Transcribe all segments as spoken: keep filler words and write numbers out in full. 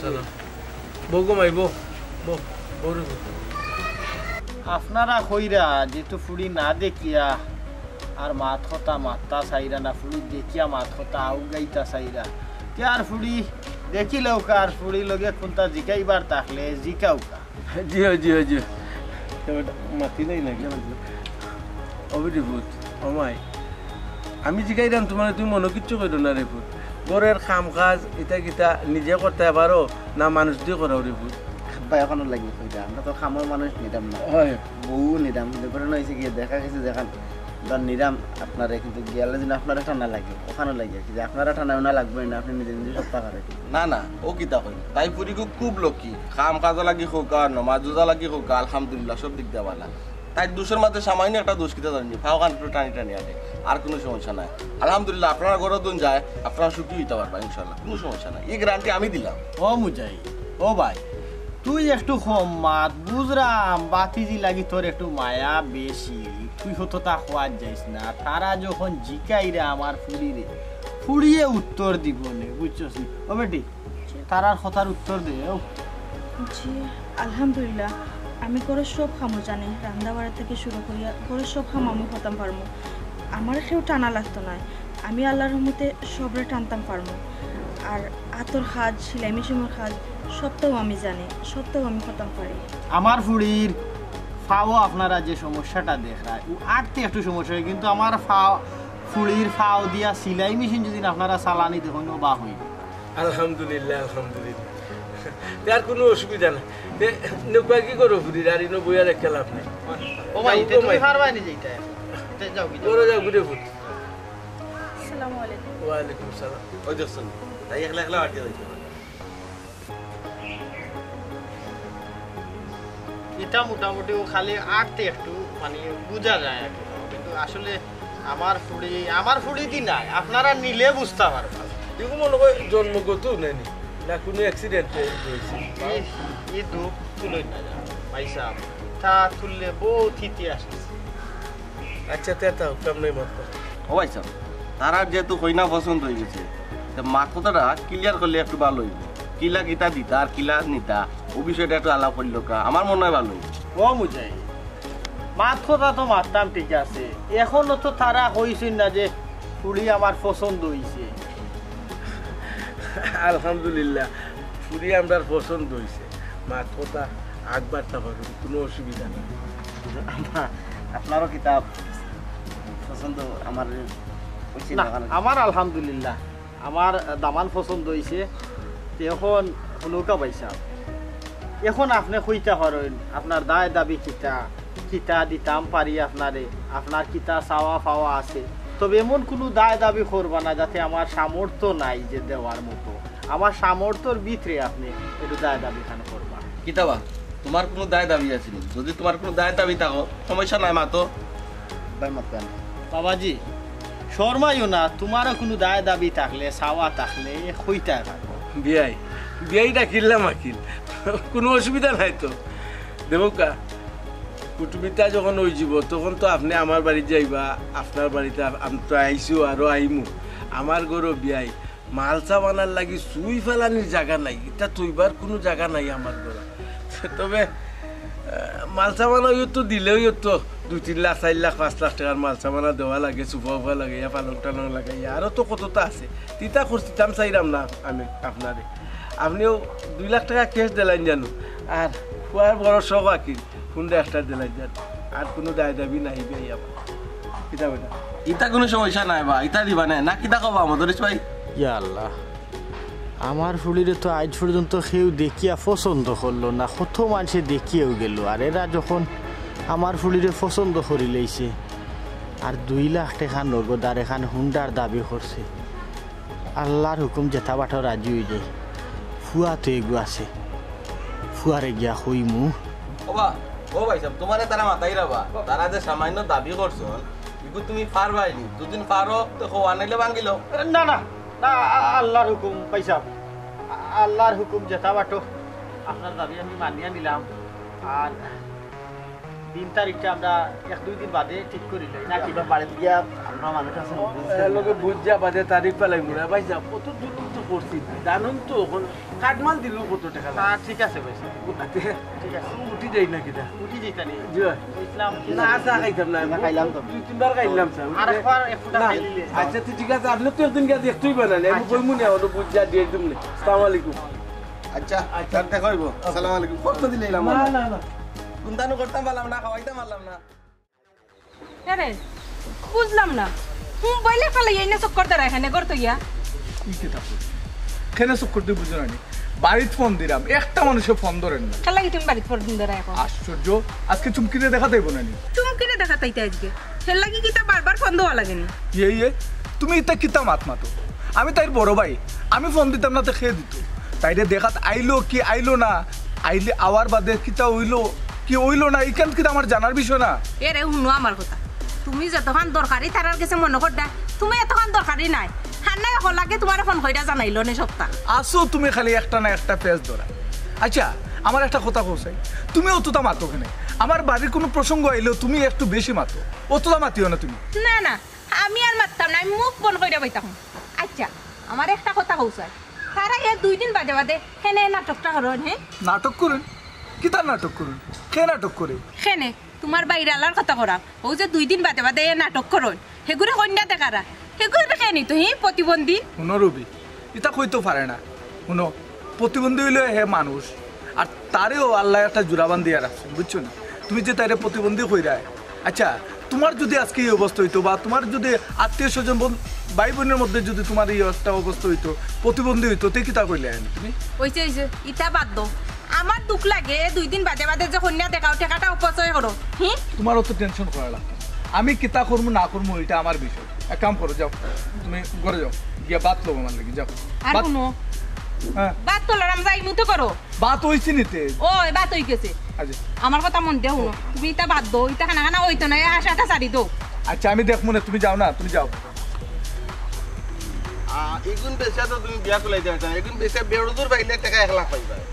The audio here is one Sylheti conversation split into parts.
সালাম। বউ গো মাই, বউ, বউ, বউ রে বউ। আপনারা কইরা যেহেতু ফুড়ি না দেখিয়া আর মাত কথা মাততা চাইরা না, ফুড়ি দেখিয়া মাত কথা আউগাইতা চাইরা, তে আর ফুড়ি দেখিলাউক্কা, আর ফুড়ির লগে কুন্তা জিকাইবার থাকলে জিকাউক্কা। জি অয়, জি অয়, জি অয়। তে বেটা, মাতি নাই নাকি? ও বেটি ফুত, ও মাই, আমি জিকাইরাম তুমারে, তুমি মনো কিচ্ছু কইরো না রে ফুত। ঘরর কাম কাজ ইতা কিতা নিজে করতায় পারো না মানুষ দি করাও রে ফুত? আব্বা, অখানর লাগি কইরাম, আমরা তো কামর মানুষ নিরাম না। অয়। বউ নিরাম, কিন্তু ঘটনা অইছে গিয়া দেখা গেছে যেখান ধর নিরাম আপনারে, কিন্তু গেলে যেন আপনারে টানা লাগে, অখানর লাগি আর কি, যে আপনারে টানাও না লাগবো না, আপনে নিজে নিজে সব পারইন। না, না, ও কিতা কইন? তাই ফুড়িগু খুব লক্ষ্মী, কাম কাজর লাগি কউক্কা, নমাজ রোজার লাগি কউক্কা, আলহামদুলিল্লাহ, সব দিক দিয়া ভালা। তাইর দোষর মাঝে সামান্য একটা দোষ কিতা জানইন নি, পাও খান একটু টানি টানি আটে, আর কুনু সমস্যা নাই। আলহামদুলিল্লাহ, আপনারা ঘরো দুন যায়, আপনারা সুখী অইতা পারবা ইনশাআল্লাহ, কুনু সমস্যা নাই, ই গ্যারান্টি আমি দিলাম। ও মুজাহিদ, ও ভাই, তুই একটু কম মাত, বুঝরাম, বাতিজি লাগি তোর একটু মায়া বেশি, তুই অততা কওয়াত যাইস না। তারা যখন জিকাইরা আমার ফুড়িরে, ফুড়িয়ে উত্তর দিবো নে, বুঝছস নি? ও বেটি, তারার কথার উত্তর দে, ও। জি, আলহামদুলিল্লাহ, আমি ঘরর সব কামও জানি, রান্দা বাড়া থাকি শুরু করিয়া ঘরর সব কাম আমি করতাম পারমু। আমারে কেউ টানা লাগতো নায়, আমি আল্লার রহমতে সবরে টানতাম পারমু। আর আতর কাজ, সেলাই মেশিনর কাজ, সবতাউ আমি জানি, সবতাউ আমি করতাম পারি। আমার ফুড়ির পাও আপনারা যে সমস্যাটা দেখরা, ও আটতে একটু সমস্যা অয়, কিন্তু আমার পাও, ফুড়ির পাও দিয়া সেলাই মেশিন যদি আপনারা চালানি দেখইন, ও বা অইবো। আলহামদুলিল্লাহ, আলহামদুলিল্লাহ। তে আর কুনু অসুবিধা নাই। তে নৌকা কি করো ফুড়ির, আর ইনো বইয়া রাখিয়া লাভ নাই। ও ভাই, যাও তে গো তুমি ভাই। পারবায় নি যাইতা? তে যাও গি, যাও। ঘরো যাও গি রে ফুত। আসসালামু আলাইকুম। ওয়ালাইকুম সালাম। ওই দেখছইন, তাই একলা একলা আটিয়া যাইতে পারে। ইটা মোটামুটি ও খালি আটতে একটু মানে বুঝা যায় আর কি, কিন্তু আসলে আমার ফুড়ি, আমার ফুড়ি দি নায়, আপনারা নিলে বুঝতা পারবা। এগু মনো কয় জন্মগত নায়নি, না কুনু accident এ অইছে? ই, ই দুখ তুলইন না ভাই সাহেব, তা তুললে বউত ইতিহাস আছে। আচ্ছা, তে তা হুকাম নাই মাত কর। ও ভাই সাহেব, তারার যেহেতু কইনা পছন্দ অই গেছে, তে মাত কথাটা clear করলে একটু ভালা অইবো। কিলা কিতা দিতা আর কিলা নিতা, ও বিষয়টা একটু আলাপ করলে কা, আমার মনে অয় ভালা অইবো। ও মুজাহিদ, মাত কথা তো মাততাম ঠিক আছে, এখনো তো তারা কইছইন না যে ফুড়ি আমার পছন্দ অইছে। আলহামদুলিল্লাহ, ফুড়ি আমরার পছন্দ অইছে। মাত কথা আগ বাড়তা পারইন, কুনু অসুবিধা নাই। আমা-, আপনারও কিতা পছন্দ আমার অইছে না, না, কারণ আমার আলহামদুলিল্লাহ, আমার দামান পছন্দ অইছে। তে অখন হুনউক্কা ভাই সাহেব, অখন আপনে কইতা পারইন, আপনার দায় দাবি কিতা, কিতা দিতাম পারি আপনারে, আপনার কিতা চাওয়া পাওয়া আছে। তবে এমন কুনু দায় দাবি করবা না যাতে আমার সামর্থ্য নাই যে দেওয়ার মতো। আমার সামর্থ্যর ভিতরে আপনে একটু দায় দাবি খান করবা। কিতা বা, তুমার কুনু দায় দাবি আছে নি? যদি তুমার কুনু দায় দাবি থাকো, সমস্যা নাই, মাতো। ভাই মাতবেন। বাবাজি, শরমাইও না, তুমারও কুনু দায় দাবি থাকলে, চাওয়া থাকলে, কইতায় পারো। বিয়াই, বিয়াই ডাকিলাম আকিল, কুনু অসুবিধা নাই তো। দেখউক্কা, কুটুমিতা যখন অইযিবো, তখন তো আপনে আমার বাড়িত যাইবা, আপনার বাড়িত আ-, আমি তো আইছু, আরো আইমু। আমার ঘরো বিয়াই, মালসা বানার লাগি সুই ফালানির জাগা নাই, ইতা থইবার কুনু জাগা নাই আমার ঘরো। তবে, আহ, মালসা বানাইও তো দিলেও তো দুই তিন লাখ, চাইর লাখ, পাঁচ লাখ টেকার মালসা বানা দেওয়া লাগে, সুফা উফা লাগাইয়া, পালং টালং লাগাইয়া, আরো তো কততা আছে। তিতা খরচ দিতাম চাইরাম না আমি আপনারে। আপনেও দুই লাখ টেকা cash দিলাইন জানো, আর ফুয়ার বড় শখ আকিল। হুন্ডা একটা দিলাই দেন। আর কুনু দায় দাবি নাই ভাই আমার। কিতা বেটা? ইতা কুনু সমস্যা নাই বা, ইতা দিবা নে। না কিতা কবা মদরিছ ভাই? ইয়া আল্লাহ, আমার ফুড়িরে তো আইজ পর্যন্ত কেউ দেখিয়া পছন্দ করলো না, কত মানষে দেখিয়াও গেল। আর এরা যখন আমার ফুড়িরে পছন্দ করিলাইছে, আর দুই লাখ টেকা নগদ আর এখান হুন্ডার দাবি করছে, আল্লার হুকুম যেতা বাটো রাজি অই যায়। ফুয়া তো এগু আছে, ফুয়ারে গিয়া কইমু। ও বা, ও ভাই সাহেব, তুমারে তারা মাতাইরা বা, তারা যে সামান্য দাবি করছইন, ইগু তুমি পারবায়নি। দুদিন পারো তো কও, আনাইলে ভাঙ্গিলো। না, না, না, আ-, আল্লার হুকুম ভাই সাহেব, আ-, আল্লার হুকুম যেতা বাটো, আপনার দাবি আমি মানিয়া নিলাম। আর দিন তারিখটা আমরা এক দুই দিন বাদে ঠিক করিলাই, নাকি? আমরা বাড়িত গিয়া আমরা মানুষ আছইন, ও, বুঝছেন এর লগে না? বুঝিয়া বাদে তারিখ ফালাইমু না, ভাই সাহেব, কত দূর তো করছি। জানেন তো, অখন কাঠমাল দিলেও কত টেকা লাগে। হ্যাঁ, ঠিক আছে ভাই। আচ্ছা, ঠিক আছে। উঠি যাই না কিতা? উঠি যাইতা নি? জি ভাই। ইসলাম না, চা খাইতাম না। না, খাইলাম তো। দুই তিনবার খাইলাম, স্যার। আর একবার এক ফুটা না, খাইলে। আচ্ছা, তো ঠিক আছে, আপনি তো একদিন গিয়া দেখতেই পারেন। আমি আচ্ছা। কইমু না, অত বুঝা দিয়ে দিমু না। আসসালামু আলাইকুম। আচ্ছা, আচ্ছা। স্যার, দেখা হইব। আসসালামু আলাইকুম। কত দিলে এলাম? না, না, না। কুন্তানো করতাম পারলাম না, খাওয়াইতাম পারলাম না। আরে, বুঝলাম না। মোবাইল ফালাইয়া ইনা চক্কর দেরা কেনে ঘর থইয়া? ই কিতা কইছ? কেনে চক্কর দি বুঝো না নি? বাড়িত ফোন দিলাম, একটা মানুষে ফোন ধরের না। কেলা কি তুমি বাড়িত ফোন ধরায় অখন? আশ্চর্য, আজকে চুমকিরে দেখাত আইবো না নি? চুমকিরে দেখাত আইতা আজকে? হেরলাগি কিতা বারবার ফোন দেওয়া লাগে নি? ইয়ে, ইয়ে, তুমি ইতা কিতা মাত মাতো? আমি তাইর বড় ভাই, আমি ফোন দিতাম না তো কে দিত? তাইরে দেখাত আইলো কি আইলো না, আইলে আওয়ার বাদে কিতা অইলো কি অইলো না, ইখান কিতা আমার জানার বিষয় না? এরে, হুনো আমার কথা। তুমি যতখান দরকারি তারার গেছে মনো কররায়, তুমি এতখান দরকারি নায়। হার নায় অখন লাগে তুমারে ফোন কইরা জানাইলো নে সবতা। আছো তুমি খালি একটা না একটা পেচ ধরায়। আচ্ছা, আমার একটা কথা কও চাই, তুমি অততা মাতো কেনে? আমার বাড়ির কুনু প্রসঙ্গ আইলেও তুমি একটু বেশি মাতো, অততা মাতিও না তুমি। না, না, আমি আর মাততাম না, আমি মুখ বন্ধ কইরা বইতাম। আচ্ছা, আমার একটা কথা কও চাই, তারা এ দুই দিন বাদে বাদে কেনে নাটকটা করইন, হে? নাটক করইন? কিতা নাটক করইন? কে নাটক করে? কেনে, তুমার বাইরে আলার কথা কইরাম। অউ যে দুই দিন বাদে বাদে এ নাটক করইন, হেগুরে কইন্যা দেখারা, হেগুরে কে নিতো, হি, প্রতিবন্ধী? হুনো রুবি, ইতা কইতো পারে না। হুনো, প্রতিবন্ধী অইলেও হে মানুষ, আর তারেও আল্লায় একটা জোড়া বান্ধিয়া রাখছে, বুঝছো নি? তুমি যে তাইরে প্রতিবন্ধী কইরায়, আচ্ছা, তুমার যুদি আজকে ই অবস্থা অইতো, বা তুমার যুদি আত্মীয় স্বজন, বন-, ভাই বইনর মধ্যে যুদি তুমার ই একটা অবস্থা অইতো, প্রতিবন্ধী অইতো, তে কিতা কইলায় তুমি? অইছে, অইছে, ইতা বাদ দেও। আমার দুখ লাগে, দুই দিন বাদে বাদে যে কইন্যা দেখাও, টেকাটা অপচয় করো। হি? তুমার অত টেনশন করা লাগতো না। আমি কিতা করমু না করমু, ইটা আমার বিষয়। এক কাম করো, যাও, তুমি ঘরো যাও, গিয়া ভাত লও আমার লাগি, যাও। আর ভাত হুনো, হ্যাঁ। ভাত তো লইরাম, যাইমু তো করো। ভাত অইছে নি তে? অয়, ভাত অই গেছে। আচ্ছা। আমার কথা মন দিয়া হুনো, তুমি ইতা বাদ দেও, ইতা খানা খানা অইতো নায়, এ আশাটা ছাড়ি দেও। আচ্ছা, আমি দেখমু নে, তুমি যাও না, তুমি যাও। আ, ইগুন বেচিয়া তো তুমি বিয়া কুলাইতায় পারতায় না, ইগুন বেচিয়া বেড়ুদুর পাইলে টেকা এক লাখ পাইবায়।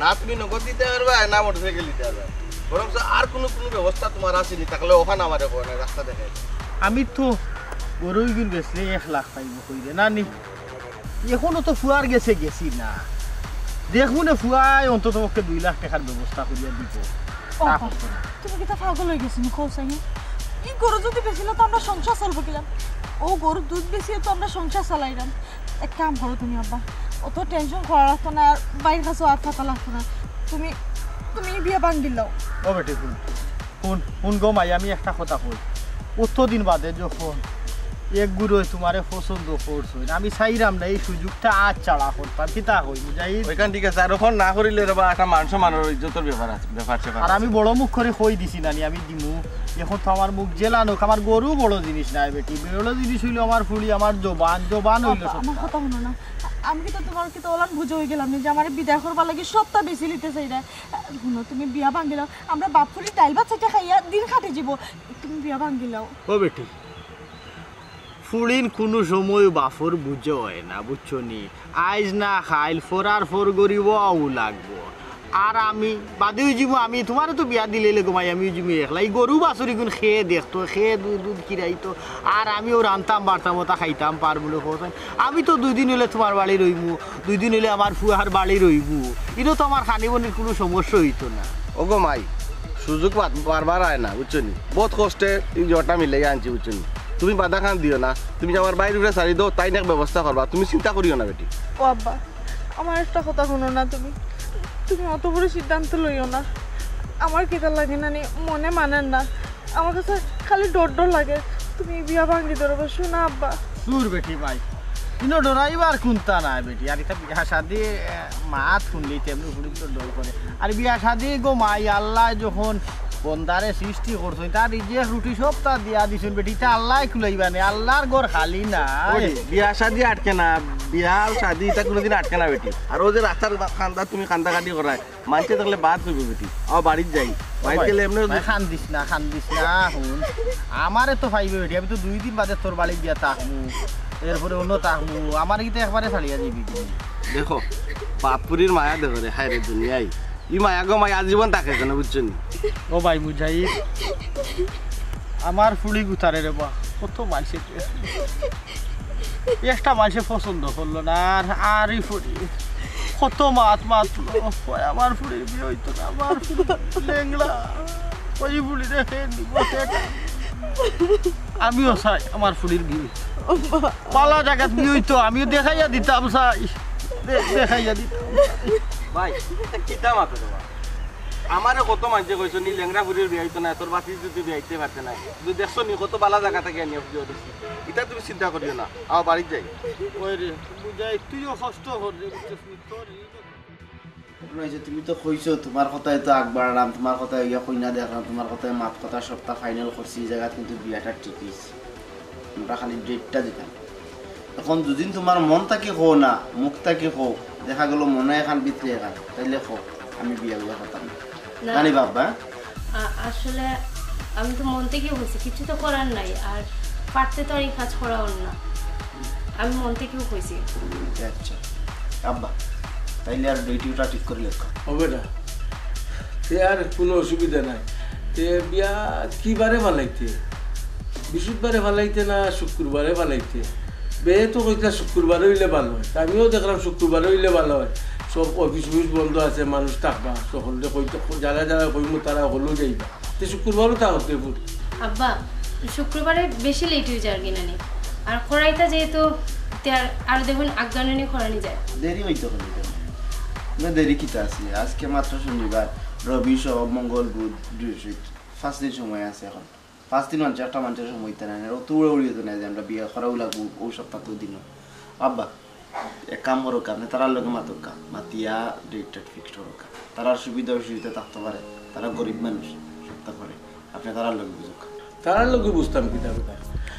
না তুমি নগদ দিতায় পারবায়, না মোটরসাইকেল দিতায় পারবায়। বরঞ্চ আর কুনু, কুনু ব্যবস্থা তুমার আছে নি, থাকলে অখান আমারে কও না, রাস্তা দেখাই দেও। আমি তো গরু ইগুন বেচলে এক লাখ পাইমু কইরে না নি। অখনো তো ফুয়ার গেছে গেছি না। দেখমু নে ফুয়ায় অন্তত পক্ষে দুই লাখ টেকার ব্যবস্থা করিয়া দিবো। ও তা বাবা, করতো না। তুমি কিতা পাগল অই গেছো নি, কও চাই? ই গরু যুদি বেচিলে তো আমরার সংসার চলবো কিলা? অউ গরুর দুধ বেচিয়া তো আমরার সংসার চালাইরাম। এক কাম করো তুমি আব্বা, অত টেনশন করা লাগতো না, আর ভাইর কাছেও আত পাতা লাগতো না। তুমি, তুমি বিয়া ভাঙ্গিলাও। ও বেটি, হুন, হুন, হুন গো মাই, আমি একটা কথা কই। অতদিন বাদে যখন এক গুরুয়ে তুমারে পছন্দ করছইন, আমি চাইরাম না ই সুযোগটা আত ছাড়া করতাম, কিতা কই, বুঝাই? অখান ঠিক আছে, আর অখন না করিলে রে বা, একটা মান সম্মানর ইজ্জতর ব্যাপার আছে, ব্যাপার স্যাপার আর আছে। আমি বড় মুখ করি কই দিছি না নি, আমি দিমু। অখন তো আমার মুখ যেলা নউক, আমার গরু বড় জিনিস নায় বেটি, বড় জিনিস অইলো আমার ফুড়ি, আমার জবান, জবান অইলো আব্বা, সব। আমার কথা হুনো না, আমি কিতা তুমার কিতা অলান বুঝা অই গেলাম নি যে আমারে বিদায় করবার লাগি সবতা বেচিলিতে চাইরায়? হুনো, তুমি বিয়া ভাঙ্গিলাও, আমরা বাপ ফুড়ি ডাইল ভাত চাইটা খাইয়া দিন কাটি যিবো। তুমি বিয়া ভাঙ্গিলাও। ও বেটি, ফুড়িন কুনু সময় বাপর বুঝে অয় না, বুঝছো নি? আইজ না কাইল, ফরার ফর গরিব অওয়াউ লাগবো। আর আমি বাদে অই যিমু, আমি তুমারে তো বিয়া দিলাইলে গো মাই, আমি অই যিমু একলা। ই গরু বাছুর ইগুন কে দেখতো, কে দুধ, দুধ খিরাইতো, আর আমিও রানতাম বাড়তাম, অতা খাইতাম পারমু নে কও চাই। আমি তো দুই দিন অইলে তুমার বাড়ি রইমু, দুই দিন অইলে আমার ফুয়ার বাড়ি রইমু। ইনো তো আমার খানি বনির কুনু সমস্যা অইতো না। ও গো মাই, সুযোগ বারবার আয় না, বুঝছো নি? বউত কষ্টে ই জুড়িটা মিলাইয়া আনছি, বুঝছো নি? তুমি বাধাখান দিও না, তুমি আমার ভাইর উপরে ছাড়ি দেও, তাইন এক ব্যবস্থা করবা, তুমি চিন্তা করিও না বেটি। ও আব্বা, আমার একটা কথা হুনো না তুমি, তুমি অত বড় সিদ্ধান্ত লইও না। আমার কিতা লাগে না নি, মনে মানের না, আমার কাছে খালি ডর ডর লাগে। তুমি বিয়া ভাঙ্গি দেও রে বা, হুনো আব্বা। দুর বেটি মাই, ইনো ডরাইবার কুন্তা নাই বেটি। আর ইতা বিয়া শাদি, এ, মাত হুনলেই তেমনি হুনি তো ডর করে। আর বিয়া শাদি গো মাই, আল্লায় যখন বন্দারে সৃষ্টি করছইন, তার রিজিক রুটি সবতা দিয়া দিছইন বেটি, ইতা আল্লায় কুলাইবা নে, আল্লার ঘর খালি না। ওরে, বিয়া শাদি আটকে না, বিয়া শাদি ইতা কুনুদিন আটকে না বেটি। আর অউ যে রাস্তার কান্দা তুমি কান্দাকাটি করায়, মানষে দেখলে বাদ কইবো বেটি। আও বাড়িত যাই। বাড়িত গেলে এমনে ভাই, কান্দিস না, কান্দিস না, হুন। আমারে তো পাইবে বেটি, আমি তো দুই দিন বাদে তোর বাড়িত গিয়া থাকমু, এরপরে অনো থাকমু, আমারে কিতা একবারে ছাড়িয়া যাইবি নি? দেখো, বাপ ফুড়ির মায়া দেখো রে, হায় রে দুনিয়াই। ই মায়া গো মায়া আজীবন থাকে যেন, বুঝছো নি? ও ভাই মুজাহিদ, আমার ফুড়ি গুতারে রে বা, কত মানষে একটা মানষে পছন্দ করলো না, আর আর ই ফুড়ি কত মাত মাতলো, কয় আমার ফুড়ির বিয়া অইতো না, আমার ফুড়ি লেংড়া, ওই ফুড়ি দেখে নিব সেটা। আমিও চাই আমার ফুড়ির বিয়া অইতো। বালা জাগাত বিয়া অইতো, আমিও দেখাইয়া দিতাম চাই, দে- দেখাইয়া দিতাম। ভাই, কিতা মাতো তোমার? আমারে কত মানষে কইছো নি লেংড়া ফুড়ির বিয়া অইতো না, তোর বাতি যদি বিয়া অইতে পারতে না। তুই দেখছো নি কত বালা জাগা থাকি আনিয়া বিয়া দিছি। ইতা তুমি চিন্তা করিও না, আও বাড়িত যাই। ওই রে, বুঝাই তুইও কষ্ট কর রে, বুঝছস নি? তোর এই রইছে, তুমি তো কইছো, তোমার কথায় তো আগ বাড়ালাম, তোমার কথায় ইয়া কইনা দেখলাম, তোমার কথায় মাত কথা সবটা ফাইনাল করছি, এই জাগাত কিন্তু বিয়াটা ঠিক অইছে। আমরা খালি ডেটটা দিতাম। এখন দুদিন তোমার মন থাকি কও না, মুখ থাকি কও, দেখা গেল মনে এখান ভিতরে এখান, তাইলে কও, আমি বিয়া বিয়া করতাম না। না। জানি বাবা, আ- আসলে আমি তো মন থেকেই কইছি, কিছু তো করার নাই। আর পারতে তো আর এই কাজ করা অর না। আমি মন থেকেও কইছি। আচ্ছা আব্বা, তাইলে আর ডেটটা ঠিক করে লেখো। হবে না। তে আর কোনো অসুবিধা নাই। তে বিয়া কি বারে ফালাইতে? বৃহস্পতিবারে ফালাইতে না শুক্রবারে ফালাইতে? বেয়ে তো কইতরা শুক্রবারে অইলে ভালো অয়। তা আমিও দেখলাম শুক্রবারে অইলে ভালো অয়। সব অফিস অফিস বন্ধ আছে, মানুষ থাকবা। সকলরে কইতে, যারা যারা কইমু তারা হকলেউ যাইবা। তে শুক্রবারও তা হতে পুর। আব্বা, শুক্রবারে বেশি লেট অই যার কিনা নি? আর করাইতা যেহেতু, তে আর আরো দেখুন আগানোনি করানি যায়। দেরি অইতো কেনে? না, দেরি কিতা আছে? আজকে মাত্র শনিবার, রবি, সোম, মঙ্গল, বুধ, বৃহস্পতি, পাঁচ দিন সময় আছে এখন। পাঁচ দিন মানষে একটা মানষর সময় দিতা নায়, অত উড়াউড়ি অইতো নায় যে আমরা বিয়া করাউ লাগবো অউ সপ্তাহ দিনও। আব্বা, এক কাম করউক্কা, আপনে তারার লগে মাতউক্কা, মাতিয়া ডেট টেট ফিক্সড করউক্কা। তারার সুবিধা অসুবিধা থাকতো পারে, তারা গরিব মানুষ, সপ্তাহ করে, আপনে তারার লগে বুঝউক্কা। তারার লগে বুঝতাম কিতা কথা?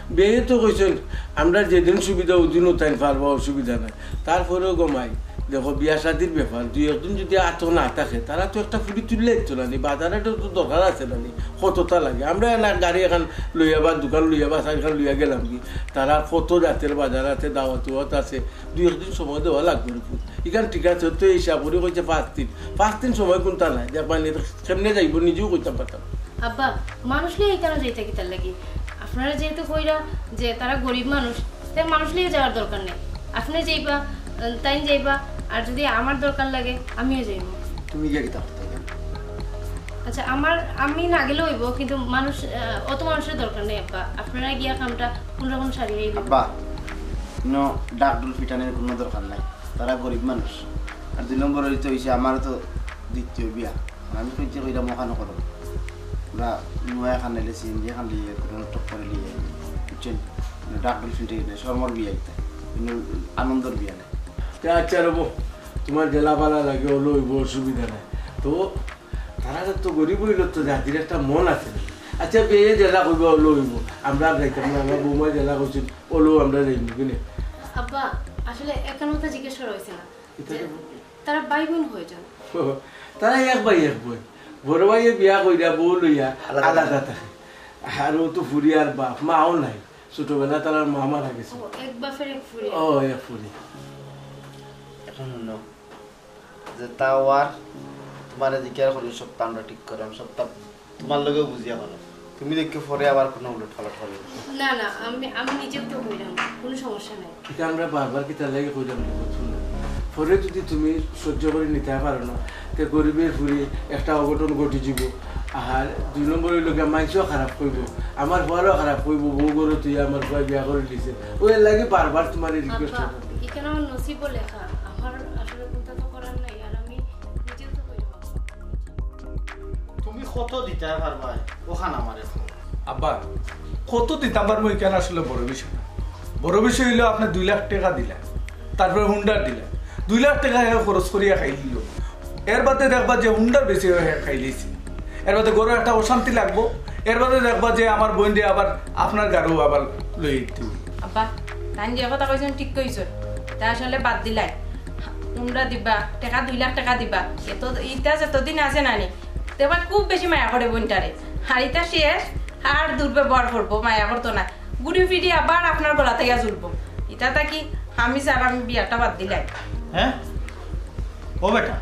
বেয়ে তো কইছইন, আমরা যেদিন সুবিধা অউদিনউ তাইন পারবা, অসুবিধা নাই। তারপরেও গো মাই, দেখো বিয়া শাদির ব্যাপার, দুই একজন যদি আতো না থাকে, তারা তো একটা ফুড়ি তুলিয়া দিতো না নি, বাজারে তো দরকার আছে না নি, কততা লাগে। আমরা না গাড়ি এখান লইয়া বা দোকান লইয়া বা সাইকেল লইয়া গেলাম কি, তারা কত জাতের বাজার আছে, দাওয়াত উয়াত আছে, দুই একদিন সময় দেওয়া লাগবো রে পুত। ইখান ঠিক আছে, তো এই হিসাব করি কইছে পাঁচ দিন, পাঁচ দিন সময় কুনতা নাই, দেখবা নি কেমনে যাইবো নিজেও কইতাম পারতাম। আব্বা, মানুষ লইয়া ইখানো যাইতা কিতার লাগি? আপনারা যেহেতু কইরা যে তারা গরিব মানুষ, তে মানুষ লইয়া যাওয়ার দরকার নেই। আপনে যাইবা, আহ, তাইন যাইবা, আর যদি আমার দরকার লাগে আমিও যাইমু। তুমি গিয়া কিতা করতে? আচ্ছা, আমার আমি না গেলেও অইবো, কিন্তু মানুষ, আহ, অত মানুষর দরকার নেই আব্বা। আপনারা গিয়া কামটা কোন রকম সারিয়ে আইবেন। আব্বা, কোনো ডাক ডুল ফিটানির কোনো দরকার নাই, তারা গরিব মানুষ। আর দুই নম্বর অইতে অইছে আমারও তো দ্বিতীয় বিয়া, আমি কইতে কইলাম ওখানে করো, আমরা নুয়া এখান নাইলে সিএনজি এখান লিয়ে কোনো টক করে লিয়ে আইবো, বুঝছইন? মানে ডাক ডুল ফিটানি নাই, শরমর বিয়া ইতা, কোনো আনন্দর বিয়া নাই। তে আচ্ছা রবো, তোমার যেলা বালা লাগে অলো অইবো, অসুবিধা নাই। তো তারা তো গরিব অইলো তো জাতির একটা মন আছে না। আচ্ছা বেয়ে যেলা কইবা অলো অইবো, আমরা আর যাইতাম না, আমরা বৌমা যেলা কইছইন অলো আমরা যাইমু কিনে। আব্বা, আসলে এখানে তো জিজ্ঞেস করা হয়েছে না এটা যে তো তারা ভাই বোন হয়ে যান। তারা এক ভাই এক বোন, বড় ভাইয়ে বিয়া কইরা বউ লইয়া আলাদা। আলাদা থাকে। আর ও তো ফুড়ি আর বাপ, মাও নাই, ছোটবেলা তার মা মারা গেছে। ও, এক বাপের এক ফুড়ি। ও এক ফুড়ি। এখন হুনো, যে তাও আর তোমার এদিকে আর করি সপ্তাহ আমরা ঠিক করাম, সপ্তাহ তোমার লগেও বুঝিয়া পারো। তুমি দেখি পরে আবার কোনো উলট পালট হবে না। না না, আমি আমি নিজেও তো কইলাম, কোনো সমস্যা নাই। এটা আমরা বারবার কিতার লাগি কইলাম রে, বুঝছো না? পরে যদি তুমি সহ্য করি নিতায় পারো না, তে গরিবের ফুড়ি একটা অঘটন ঘটি যাব। আর দুই নম্বর অইলো গিয়া মাইনষেও খারাপ কইবো, আমার ফুয়ারও খারাপ কইবো, বউ ঘরো তুই আমার ফুয়ায় বিয়া করি দিছে। ও এর লাগি বারবার তোমার এই রিকোয়েস্ট আব্বা, এখানে আমার নসিবও লেখা, আমার আসলে কোনটা তো করার নাই, আর আমি নিজেও তো কইলাম আব্বা। তুমি কত দিতায় পারবায়, ওখান আমারে কও। আব্বা, কত দিতাম পারমু ইখান আসলে বড় বিষয় না। বড় বিষয় অইলো আপনে দুই লাখ টেকা দিলা, তারপরে হুন্ডা দিলা, দুই লাখ টেকা হে খরচ করিয়া খাইলিলো। এর বাদে দেখবা যে হুন্ডার বেশি হে খাইলিছে, এর বাদে ঘরো একটা অশান্তি লাগবো, এর বাদে দেখবা যে আমার বইনরে আবার আপনার গাড়িও আবার লই আইতে অইবো। আব্বা, তাইন যে কথা কইছইন ঠিক কইছইন, তা আসলে বাদ দিলাই। হুন্ডা দিবা, টেকা দুই লাখ টেকা দিবা, এত ইতা যতদিন আছে নানি, তে বা খুব বেশি মায়া করে বইনটারে। আর ইতা শেষ, আর দুর্ব্যবহার করবো, মায়া করতো না। ঘুরি ফিরি আবার আপনার গলা থাকি ঝুলবো। ইতা থাকি আমি স্যার, আমি বিয়াটা বাদ দিলাই। হ্যাঁ? ও বেটা,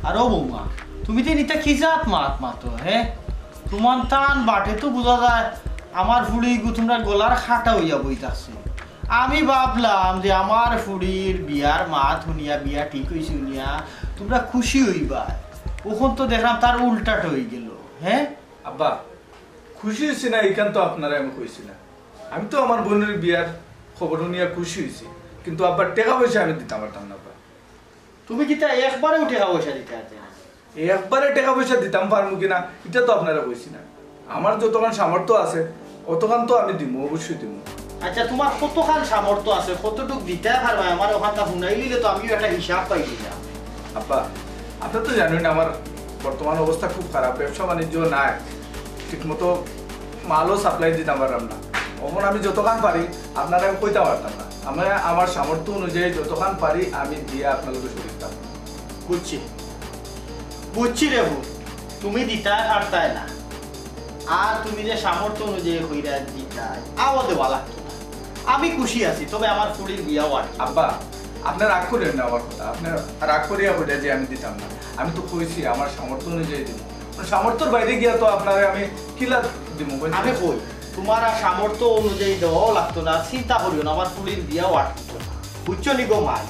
আর ও বৌমা, তুমি তো ইতা কি জাত মাত মাতো, হ্যাঁ? তোমার তান বাটে তো বুঝা যায় আমার ফুড়ি গু তোমরা গলার কাটা অইয়া বই থাকছে। আমি ভাবলাম যে আমার ফুড়ির বিয়ার মাত হুনিয়া, বিয়া ঠিক অইছে হুনিয়া তুমরা খুশি অইবায়। অখন তো দেখরাম তার উল্টাটা অইগেলো। হে আব্বা, খুশি অইছি না, ইখান তো আপনারে আমি কইছি না। আমি তো আমার বইনর বিয়ার খবর হুনিয়া খুশি অইছি, কিন্তু আব্বা, টেকা পয়সা আমি দিতাম পারতাম না আব্বা। তুমি কিতা একবারেও টেকা পয়সা দিতায় পারতায় না? একবারে টেকা পয়সা দিতাম পারমু কিনা, ইটা তো আপনারে কইছি না। আমার যতখান সামর্থ্য আছে, অতখান তো আমি দিমু, অবশ্যই দিমু। আচ্ছা, তুমার কতখান সামর্থ্য আছে, কতটুক দিতায় পারবায়, আমারে অখানতা হুনাইলিলে তো আমিও একটা হিসাব পাইলিতাম। আব্বা, আপনে তো জানইন আমার বর্তমান অবস্থা খুব খারাপ, ব্যবসা বাণিজ্য নাই, ঠিকমতো মালও supply দিতাম পাররাম না। অখন আমি যতখান পারি আপনারে আমি কইতাম পারতাম না। আমি আমার সামর্থ্য অনুযায়ী যতখান পারি আমি দিয়া আপনার লগে শরিক থাকমু। বুঝছি, বুঝছি রে পুত, তুমি দিতায় পারতায় না, আর তুমি যে সামর্থ্য অনুযায়ী কইরায় দিতায়, অউ দেওয়া লাগতো না। আমি খুশি আছি, তবে আমার ফুড়ির বিয়াও আর আব্বা, আপনে রাগ করিয়েন না আমার কথা, আপনে রাগ করিয়া কইরা যে আমি দিতাম না। আমি তো কইছি আমার সামর্থ্য অনুযায়ী দিমু। সামর্থ্যর বাইরে গিয়া তো আপনারে আমি কিলা দিমু, কইন? আমি কই, তুমার আর সামর্থ্য অনুযায়ী দেওয়াও লাগতো না, আর চিন্তা করিও না, আমার ফুড়ির বিয়াও আটকিতো না। বুঝছো নি গো মাই,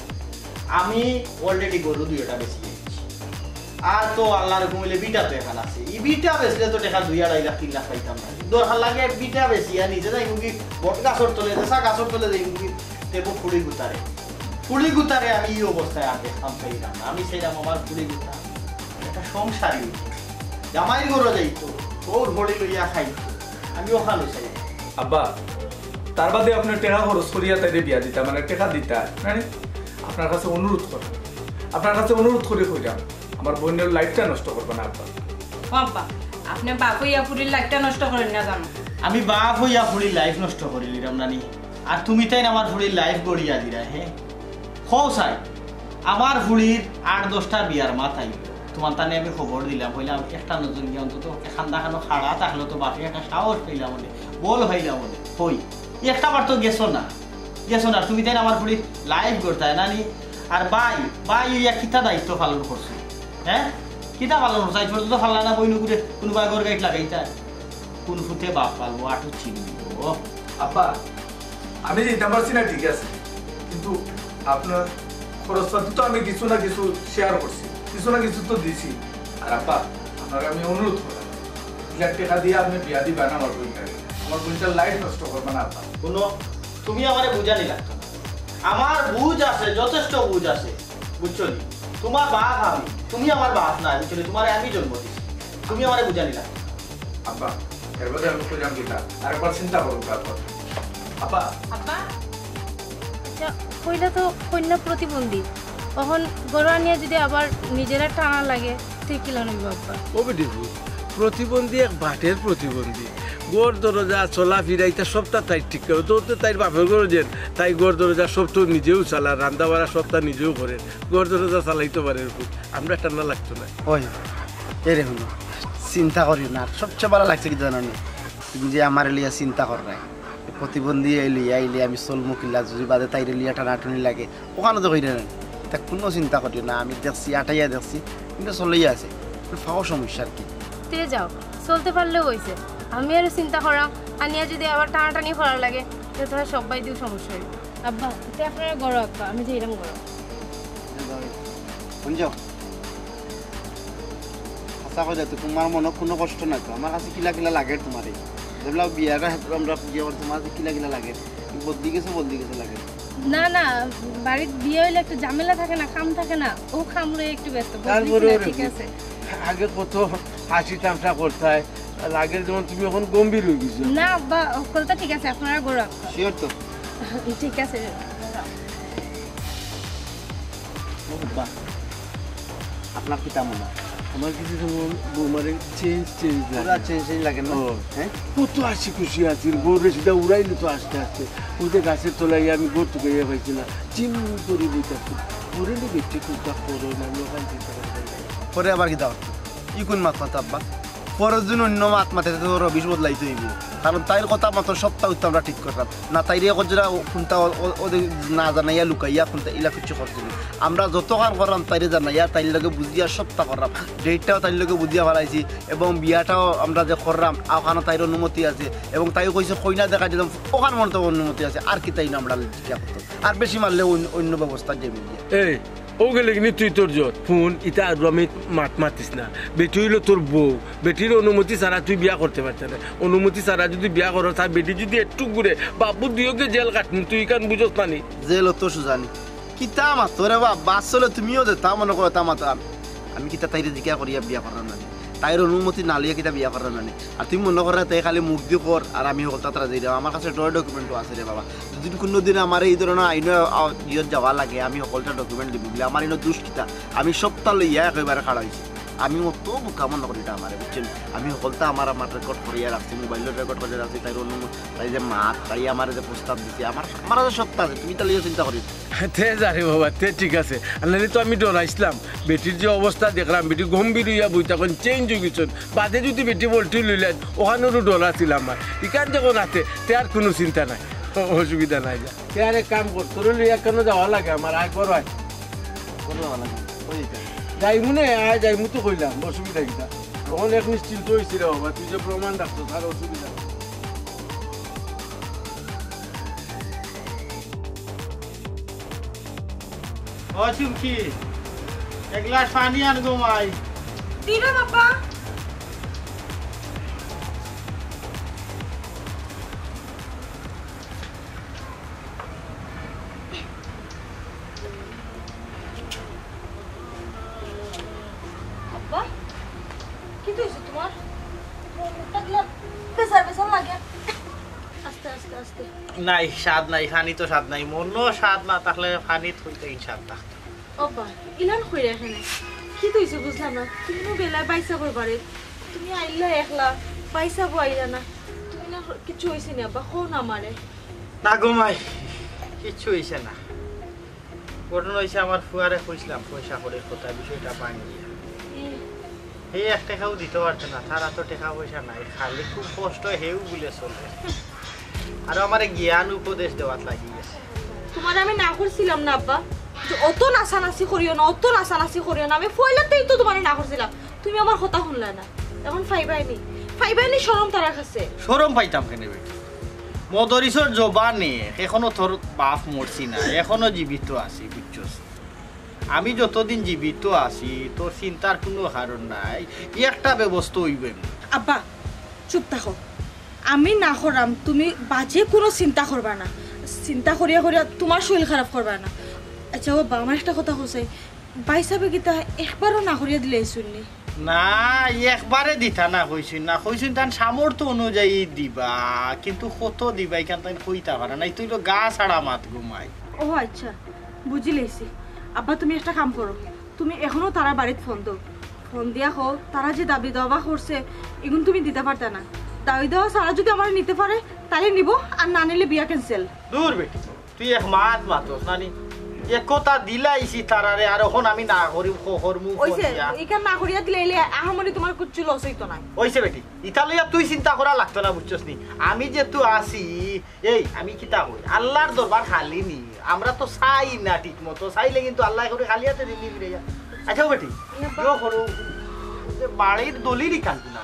আমি already গরু দুইটা বেচিয়া আইছি। আর তো আল্লার হুকুম অইলে ভিটা তো এখান আছে, ই ভিটা বেচলে তো টেকা দুই আড়াই লাখ, তিন লাখ পাইতাম না। দরকার লাগে ভিটা বেচিয়া নিজে যাইমুগি বট গাছর তলে, যেছা গাছর তলে যাইমুগি, তেবো ফুড়ি গুতারে, ফুড়ি গুতারে আমি ই অবস্থায় আর দেখতাম চাইরাম না। আমি চাইরাম আমার ফুড়ি গুতা একটা সংসারী অইতো, জামাইর ঘরো যাইতো, বউর হড়ি লইয়া খাইতো। আমি অখানউ চাইরাম। আব্বা, তার বাদে আপনে টেকা খরচ করিয়া তাইরে বিয়া দিতা, মানে টেকা দিতা, মানে আপনার কাছে অনুরোধ করি, আপনার কাছে অনুরোধ করি কইরাম, আমার বইনর lifeটা নষ্ট করবা না আব্বা। ও আব্বা, আপনে বাপ অইয়া ফুড়ির lifeটা নষ্ট করইন না জানো। আমি বাপ অইয়া ফুড়ির life নষ্ট করিলিরাম নানি, আর তুমি তাইন আমার ফুড়ির life গড়িয়া দিরায়, হে? কও চাই, আমার ফুড়ির আট দশটা বিয়ার মাত আইবো, তুমার তানে আমি খবর দিলাম, কইলাম একটা নজর গিয়া অন্তত খান্দা খানো খাড়া থাকলো তো বাপে একটা সাহস পাইলাম অনে, বল পাইলাম অনে। কই, একটা বার তো গেছো না, গেছো না, তুমি তাইন আমার ফুড়ির life গড়তায় নানি। আর ভাই, ভাই অইয়া কিতা দায়িত্ব পালন করছো? হে, কিতা পালন করছো? আইজ পর্যন্ত পারলায় না বইনগুরে কুনুবায় ঘর গাইত লাগাইতায়। কুন ফুতে বাপ পালবো, আটু চিনি দিব। আব্বা, আমি দিতাম পারছি না, ঠিক আছে, কিন্তু আপনার খরচপাতি তো আমি কিছু না কিছু share করছি, কিছু না কিছু তো দিছি। আর আব্বা, আপনারে আমি অনুরোধ করলাম, এক লাখ টেকা দিয়া আপনে বিয়া দিবা না আমার বইনটারে, আমার বইনটার life নষ্ট করবা না আব্বা। হুনো, তুমি আমারে বুঝানি লাগতো না, আমার বুঝ আছে, যথেষ্ট বুঝ আছে, বুঝছো নি? তুমার বাপ আমি, তুমি আমার বাপ নায়, বুঝছো নি? তুমারে আমি জন্ম দিছি, তুমি আমারে বুঝানি লাগতো না। আব্বা, এর বাদে আমি কইলাম কিতা? আরেকবার চিন্তা করুক তারপর। আব্বা। আব্বা, আচ্ছা, কইলা তো কইন্যা প্রতিবন্ধী, অখন ঘরো আনিয়া যদি আবার নিজেরে টানা লাগে, তে কিলান অইবো আব্বা? ও বেটি ফুত, প্রতিবন্ধী এক বাটের প্রতিবন্ধী। ঘর দরজা, চলাফিরা, ইতা সবতা তাইর ঠিক করে। তো, তো তাইর বাপর ঘরো যেন, তাই ঘর দরজা সব তো নিজেউ চালার, রান্দা বাড়া সবতা নিজেউ করের। ঘর দরজা চালাইতো পারের ফুত, আমরা টানা লাগতো না। ওই, এরে হুনো, চিন্তা করিও না। আর সবচেয়ে ভালা লাগছে কিতা জানো নি? তুমি যে আমারে লইয়া চিন্তা কররায়, প্রতিবন্ধী এই লইয়া আইলে আমি চলমু কিলা, যদি বাদে তাইরে লইয়া টানাটুনি লাগে, অখানো তো কইরা না। ইতা কুনু চিন্তা করিও না, আমি দেখছি, আটাইয়া দেখছি, কিন্তু চলিয়া আছে। একটু ফাও সমস্যা আর কি। তে যাও, চলতে পারলেউ অইছে। আমি আরো চিন্তা করাম, আনিয়া যদি আবার টানাটানি করা লাগে, তে তুমরা সব্বাইর দিউ সমস্যা অইবো। আব্বা, তে আপনারা ঘরো আব্বা, আমি যাইরাম ঘরো। হুনছো? হাছা কইলায় তো, তুমার মনো কুনু কষ্ট নাই তো? আমার কাছে কিলা কিলা লাগের তুমারে। দেখলাম বিয়ার আগে আমরা বিয়া করছি, তুমার কাছে কিলা কিলা লাগের? বদলি গেছো, বদলি গেছো লাগের। না, না, বাড়িত বিয়া অইলে একটু ঝামেলা থাকে না, কাম থাকে না, অউ কাম লইয়া একটু ব্যস্ত। বদলি তারপরে কিনা, আর ঠিক কি? আছে। আগে কত হাসি তামশা করতায়, লাগের যেমন তুমি অখন গম্ভীর অইগেছো। না আব্বা, হক্কলতা ঠিক আছে, আপনারা ঘরো আব্বা। Sure তো? ঠিক আছে। ও বাবা, আপনার কিতা মনো অয়? আমার কাছে যেমন বৌমারে change, change লাগে। পুরা change, change লাগে না? ও। হ্যাঁ? কত হাসি খুশি আছিল, বউরে সিধা উড়াইলিতো আস্তে আস্তে। অউ যে গাছর তলায় আমি ঘর থাকি আইয়া পাইছি না, চিম করি বই থাকতো। পরে নি বেটি কুন্তা করো না, আমি অখান চিন্তা করি পাই না। পরে আবার কিতা করতো? ই কুন মাত মাতো আব্বা? পরে যদি অইন্য মাত মাতে, তে তো রবিশ বদলাইতে অইবো। কারণ তাইর কথা মতো সবটা উত্তর আমরা ঠিক করলাম না। তাইরে এখন যেটা কোনটা ও-, ও-, ওদের না জানাইয়া লুকাইয়া কোনটা ইলা কিছু করছি না। আমরা যত কাম করলাম তাইরে জানাইয়া, তাইর লগে বুঝিয়া সবটা করলাম। ডেটটাও তাইর লগে বুঝিয়া ফেলাইছি এবং বিয়াটাও আমরা যে করলাম, ওখানে তাইর অনুমতি আছে এবং তাইও কইছে কইনা দেখা দিলাম, ওখানে মনে তো অনুমতি আছে। আর কি তাই না আমরা জিজ্ঞাসা করতাম? আর বেশি মারলে অন্য, অন্য ব্যবস্থা যে মিলিয়ে। এই, ও গেলে কিনি তুই তোর জোর। হুন, ইতা আর আমি মাত মাতিস না। বেটি অইলো তোর বউ, বেটির অনুমতি ছাড়া তুই বিয়া করতে পারতে না। অনুমতি ছাড়া যদি বিয়া করো, তার বেটি যদি একটু ঘুরে, বাপু দুইওকে জেল কাটমু, তুই ইখান বুঝস না নি? জেল অত সুজানি। কিতা মাতো রে বাবা, আসলে তুমিও যে তা মনে করো তা মাতো। আমি, আমি কিতা তাইরে জিকা করিয়া বিয়া করার না নি? তাইর অনুমতি না লইয়া কিতা বিয়া করার না নি? আর তুমি মনে করো তাই খালি মুখ দি কর, আর আমি হকলতা তারা যাই রে। আমার কাছে ডর ডকুমেন্টও আছে রে বাবা। যদি কোনো দিন আমার এই ধরনের আইন ইয়ত যাওয়া লাগে, আমি হকলতা ডকুমেন্ট দিব বলে আমার ইনো দুষ কিতা? আমি সবটা লইয়া একেবারে খাড়া হইছি। আমি অত বোকা মনে করি না আমারে, বুঝছেন? আমি হকলতা আমার, আমার রেকর্ড করিয়া রাখছি, মোবাইলও রেকর্ড করিয়া রাখছি। তাই অন্য, তাই যে মাত, তাই আমার যে প্রস্তাব দিছে, আমার, আমার কাছে সবটা আছে, তুমি তাহলে চিন্তা করি। তে যা রে বাবা, তে ঠিক আছে। আর নাহলে তো আমি ডরাইছিলাম, বেটির যে অবস্থা দেখলাম, বেটি গম্ভীর হইয়া বই তখন চেঞ্জ হয়ে গেছেন। বাদে যদি বেটি বলটি লইলেন, ওখানেরও ডর আছিল আমার। ইখান যখন আছে, তে আর কোনো চিন্তা নাই, অ-, অসুবিধা নাই। যা। তে আর এক কাম কর, তোর লইয়া কেন যাওয়া লাগে আমার, আয় ঘর আয়। ঘর যাওয়া লাগে, ওই এটা। যাইমু নে, আয় যাইমু তো কইলাম, অসুবিধা কিতা? তখন এক নিশ্চিন্ত হইছি রে বাবা, তুই যে প্রমাণ রাখতো, তার অসুবিধা। ও চুমকি, এক গ্লাস পানি আন গো মাই। দিবা বাবা। আব্বা, কিতা হইছে তোমার? তোমার মুখটা কিলা বেজার বেজার লাগে। আস্তে, আস্তে, আস্তে। নাই, স্বাদ নাই, পানি তো স্বাদ নাই। মনও স্বাদ না থাকলে পানি থইতে স্বাদ থাকতো। আব্বা, ইলান কইরা এখানে। কিতা হইছে বুঝলাম না। তুমি নু বেলায় বাইসাবর বাড়ি। তুমি আইলা একলা, বাইসাবও আইলা না। তুমি না কিছু হইছে না আব্বা, কও না আমারে। না গো মাই, কিচ্ছু হইছে না। ঘটনা হইছে, আমার ফুয়ারে কইছিলাম পয়সা কড়ির কথা, বিষয়টা ভাঙ্গিয়া। ই। হে এক টেকাও দিতে পারতো না, তার তো টেকা পয়সা নাই, খালি খুব কষ্ট হেউ বুলে চলে। আর আমারে জ্ঞান উপদেশ দেওয়াত লাগি গেছে। তোমারে আমি না করছিলাম না আব্বা, যে অত নাচানাচি করিও না, অত নাচানাচি করিও না। আমি পয়লাতেই তো তোমারে না করছিলাম, তুমি আমার কথা শুনলা না। এখন ফাইবায়নি, ফাইবায়নি শরম তারার কাছে। শরম পাইতাম কেনে বেটি? মদরিসর জবানে, এখনো তোর বাপ মরছি না, এখনো জীবিত আছি, বুঝছস? আমি যতদিন জীবিত আছি, তোর চিন্তার কোনো কারণ নাই, একটা ব্যবস্থা হইবে। আব্বা, চুপ থাকো। আমি না করাম, তুমি বাজে কোনো চিন্তা করবা না। চিন্তা করিয়া করিয়া তোমার শরীর খারাপ করবা না। আচ্ছা ও বা, আমার একটা কথা কইছে, ভাইসাবে কিতা একবারও না করিয়া দিলাইছইন নি? না, একবারে দিতা না কইছইন না, কইছইন তান সামর্থ্য অনুযায়ী দিবা, কিন্তু কত দিবা ইখান তাইন কইতা পারে না, ইতা অইলো গা ছাড়া মাত গো মাই। ও আচ্ছা, বুঝিলাইছি। আব্বা, তুমি একটা কাম করো, তুমি এখনো তারার বাড়িত ফোন দেও, ফোন দিয়া কও তারা যে দাবি দাওয়া করছে, ইগুন তুমি দিতা পারতা না। দাবি দাওয়া ছাড়া যদি আমারে নিতে পারে, তাইলে নিবো, আর না নিলে বিয়া ক্যান্সেল। দূর বেটি, তুই এক মাত মাতস না নি? এক কথা দিলাইছি তারারে, আর অখন আমি না করি, খ-, করমু ওইছে, করিয়া। ইখান না করিয়া দিলে এলে আহামরি তোমার কিচ্ছু লস হইতো না। ওইছে বেটি, ইতা লইয়া তুই চিন্তা করা লাগতো না, বুঝছস নি? আমি যেহেতু আছি, এই আমি কিতা কই, আল্লাহর দরবার খালি নি, আমরা তো চাই না ঠিক মতো, চাইলে কিন্তু আল্লাহ করে খালি হাতে দিলি ফিরে যা। আচ্ছা ও বেটি, ইয়ে বা- ইয়ো করো, যে বাড়ির দলিল ইখান কিনা?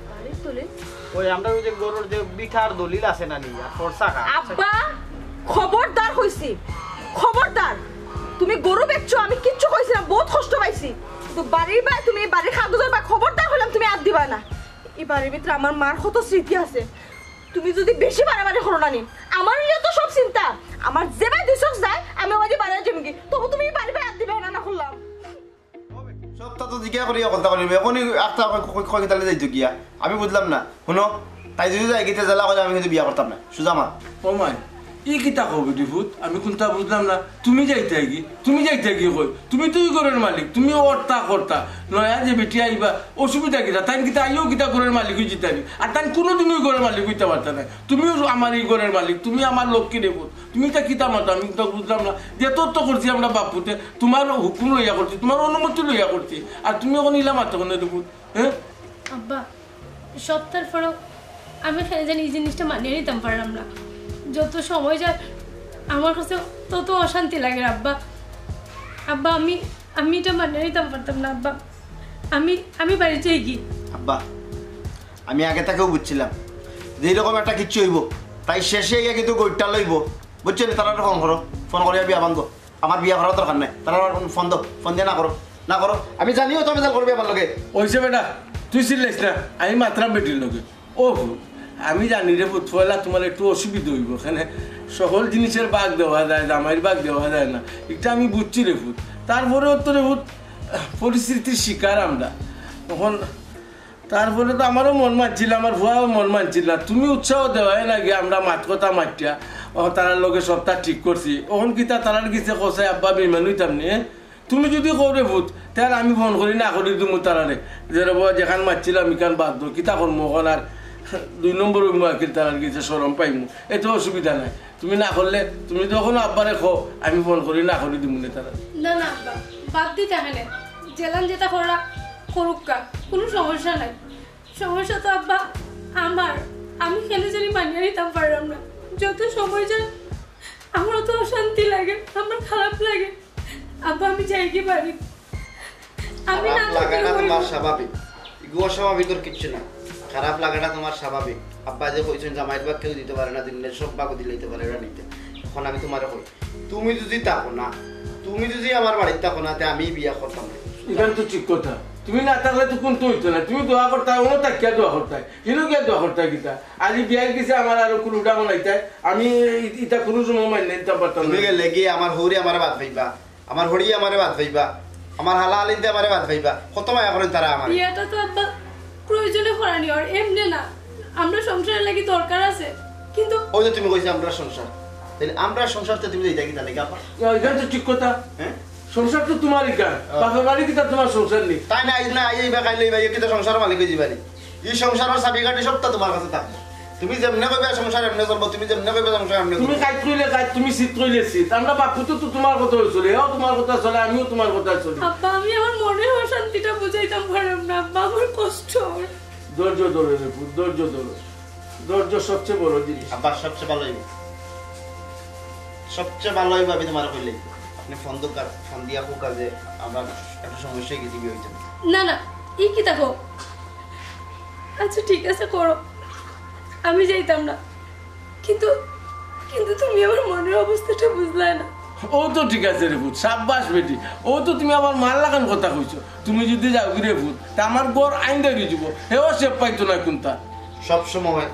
বাড়ির দলিল? ওই আমরা ওই যে গরুর যে বিঠার দলিল আছে না নি, আর ফর্সা খা। আব্বা, খবরদার কইছি, খবরদার। তুমি গরু বেচছো, আমি কিচ্ছু কইছি না, বহুত কষ্ট পাইছি। কিন্তু বাড়ির বায়, তুমি বাড়ির কাগজর বায় খবরদার কইলাম, তুমি আত দিবা না। এই বাড়ির ভিতরে আমার মার কত স্মৃতি আছে, তুমি যদি বেশি বাড়াবাড়ি করো না নি, আমার নিয়ে তো সব চিন্তা। আমার যেবায় দুই চোখ যায়, আমি ওই যে বাড়ায় জমি কি, তবু তুমি এই বাড়ির বায় আত দিবা না, না করলাম। সবটা তো জিজ্ঞাসা করিয়া কথা করিবে। এখনই একটা কয়, কয়, কয় কিতালে যাইতো গিয়া? আমি বুঝলাম না। হুনো, তাই যদি যাই গিতে জেলা কইলে আমি কিন্তু বিয়া করতাম না। সুজা মা। ও মাই, ই কিতা কও বেটি ফুত? আমি কুনটা বুঝলাম না। তুমি যাইতায় গি? তুমি যাইতায় গি কই? তুমি তো ই ঘরর মালিক, তুমি অর্তা কর্তা। নয়া যে বেটি আইবা, অসুবিধা কিতা? তাইন কিতা আইও কিতা ঘরর মালিক হই জিতানি? আর তাইন কোনোদিনও ই ঘরর মালিক হইতা পারতা না। তুমিও আমার ই ঘরর মালিক, তুমি আমার লক্ষ্মী রে ফুত। তুমি ইতা কিতা মাতো? আমি তো বুঝলাম না। যে তোর তো করছি আমরা বাপ পুতে, তোমার হুকুম লইয়া করছি, তোমার অনুমতি লইয়া করছি, আর তুমি অখন ইলা মাতো কেনে রে ফুত? হ্যাঁ? আব্বা, সপ্তাহর পরও আমি কেনে জানি এই জিনিসটা মানিয়া নিতাম পারলাম না। যত সময় যায় আমার কাছে তত অশান্তি লাগে আব্বা। আব্বা, আমি আমি এটা মানিয়া নিতাম পারতাম না আব্বা। আমি আমি বাড়ি যাইগি। আব্বা, আমি আগে থাকেউ বুঝছিলাম যে এইরকম একটা কিচ্ছু অইবো, তাই শেষে গিয়া কিন্তু গইট্টা লইবো। বুঝছো নি? তারারে ফোন করো, ফোন করিয়া বিয়া ভাঙ্গো। আমার বিয়া করার দরকার নাই। তারারে ফোন দাও, ফোন দিয়া না করো, না করো। আমি জানিও তো আমি জাল করবি আমার লগে। অইছে বেটা, তুই চিল্লাইস না, আমি মাতরাম বেটির লগে। ও ফুত, আমি জানি রে ফুত, পয়লা তুমার একটু অসুবিধা অইবো, কেনে সকল জিনিসের ভাগ দেওয়া যায়, জামাইর ভাগ দেওয়া যায় না, ইটা আমি বুঝছি রে ফুত। তারপরেও তো রে ফুত, পরিস্থিতির শিকার আমরা। অখন তারপরে তো আমারও মন মানছিল, আমার ফুয়াও মন মানছিল না। তুমি উৎসাহ দেওয়ায় না গিয়া আমরা মাত কথা মাতিয়া, ও তারার লগে সবটা ঠিক করছি। অখন কিতা তারার গেছে কও চাই আব্বা বেইমান অইতাম নি, এ? তুমি যুদি কও রে ফুত, তে আর আমি ফোন করি না করি দিমু তারারে। যে রে বাবা, যেখান মাতছিলাম ইখান বাদ দেও, কিতা করমু অখন আর দুই নম্বর অইমু আকিল তারার গেছে শরম পাইমু, এতে অসুবিধা নাই। তুমি না করলে, তুমি যুদি অখনো আব্বারে কও, আমি ফোন করি না করি দিমু নে তারারে। না না আব্বা, বাদ দিতা কেনে? যেলান যেতা করা করুক্কা, কুনু সমস্যা নাই। সমস্যা তো আব্বা আমার, আমি কেনে জানি মানিয়া নিতাম পারলাম না। যত সময় যায় আমার তো অশান্তি লাগে, আমার খারাপ লাগে। আব্বা, আমি যাইগি বাড়ি। আমি না খারাপ লাগাটা থাকলে তোমার অইবো। স্বাভাবিক। ইগু অস্বাভাবিকর কিচ্ছু না। খারাপ লাগাটা তোমার স্বাভাবিক। আব্বা যে কইছইন জামাইর ভাগ কেউ দিতে পারে না, দিলে সব ভাগও দিলাইতে পারে, ওরা নিতে। অখন আমি তোমারে কই, তুমি যুদি থাকো না, তুমি যুদি আমার বাড়িত থাকো না, তে আমি বিয়া করতাম না। ইখান তো ঠিক কথা। তুমি না থাকলে তো কুন্তা অইতো না। তুমি দোয়া করতায়, অনো থাকিয়া দোয়া করতায়, হিনো গিয়া দোয়া করতায় কিতা? আজি বিয়ার গেছে আমার আরো কুলুটা বানাইতায়, আমি ই-, ইতা কুনু সময় মাইন্না নিতাম পারতাম না। তুমি গেলে গিয়া আমার হউরে আমারে বাদ পাইবা, আমার হড়ি আমারে বাদ পাইবা, আমার হালা হালিন্তে আমারে বাদ পাইবা। কত মায়া করইন তারা আমারে। বিয়াটা তো আব্বা প্রয়োজনে করানি, আর এমনে না। আমরা সংসারের লাগি দরকার আছে, কিন্তু অউ যে তুমি কইছো আমরার সংসার, তাইলে আমরার সংসার তো তুমি যাইতা কিতা লাগি আব্বা? ইখান তো ঠিক কথা। হ্যাঁ? সংসার তো তোমার ইখান। হ্যাঁ। বাপের বাড়ি কিতা তোমার সংসার নি? তাই না, আইজ না, আইজ এইবা, কাইল এইবা, ইয়ে কিতা সংসার মালিক অইযিবা নি? ই সংসারর চাবিকাঠি সবটা তোমার কাছে থাকবো। তুমি যেমনে কইবা সংসার এমনে চলবো, তুমি যেমনে কইবা সংসার এমনে তুমি চলবো। কাইত কইলে কাইত, তুমি চিত কইলে চিত। আমরা বাপ পুতে তো তোমার কথায় চলি, এও তোমার কথায় চলে, আমিও তোমার কথায় চলি। আব্বা, আমি আমার মনের অশান্তিটা বুঝাইতাম পারলাম না, আব্বা, আমার কষ্ট হয়। ধৈর্য ধরো রে পুত, ধৈর্য ধরো। ধৈর্য সবচেয়ে বড় জিনিস। আব্বা, সবচেয়ে ভালো অইবো, সবচেয়ে ভালো অইবো আমি তোমারে কইলে। আপনে ফোন দরকার, ফোন দিয়া কউক্কা যে আমার একটা সমস্যা অইগেছে, বিয়া অইতো না। না না, ই কিতা কও? আচ্ছা ঠিক আছে, করো, আমি যাইতাম না, কিন্তু কিন্তু তুমি আমার মনের অবস্থাটা বুঝলায় না। অউ তো ঠিক আছে রে পুত, সাব্বাস বেটি, অউ তো তুমি আমার মার লাখান কথা কইছো। তুমি যুদি যাওগি রে পুত, তে আমার ঘর আইন্দাইর অইযিবো, হেও শেপ পাইতো না কুন্তা। সব সময়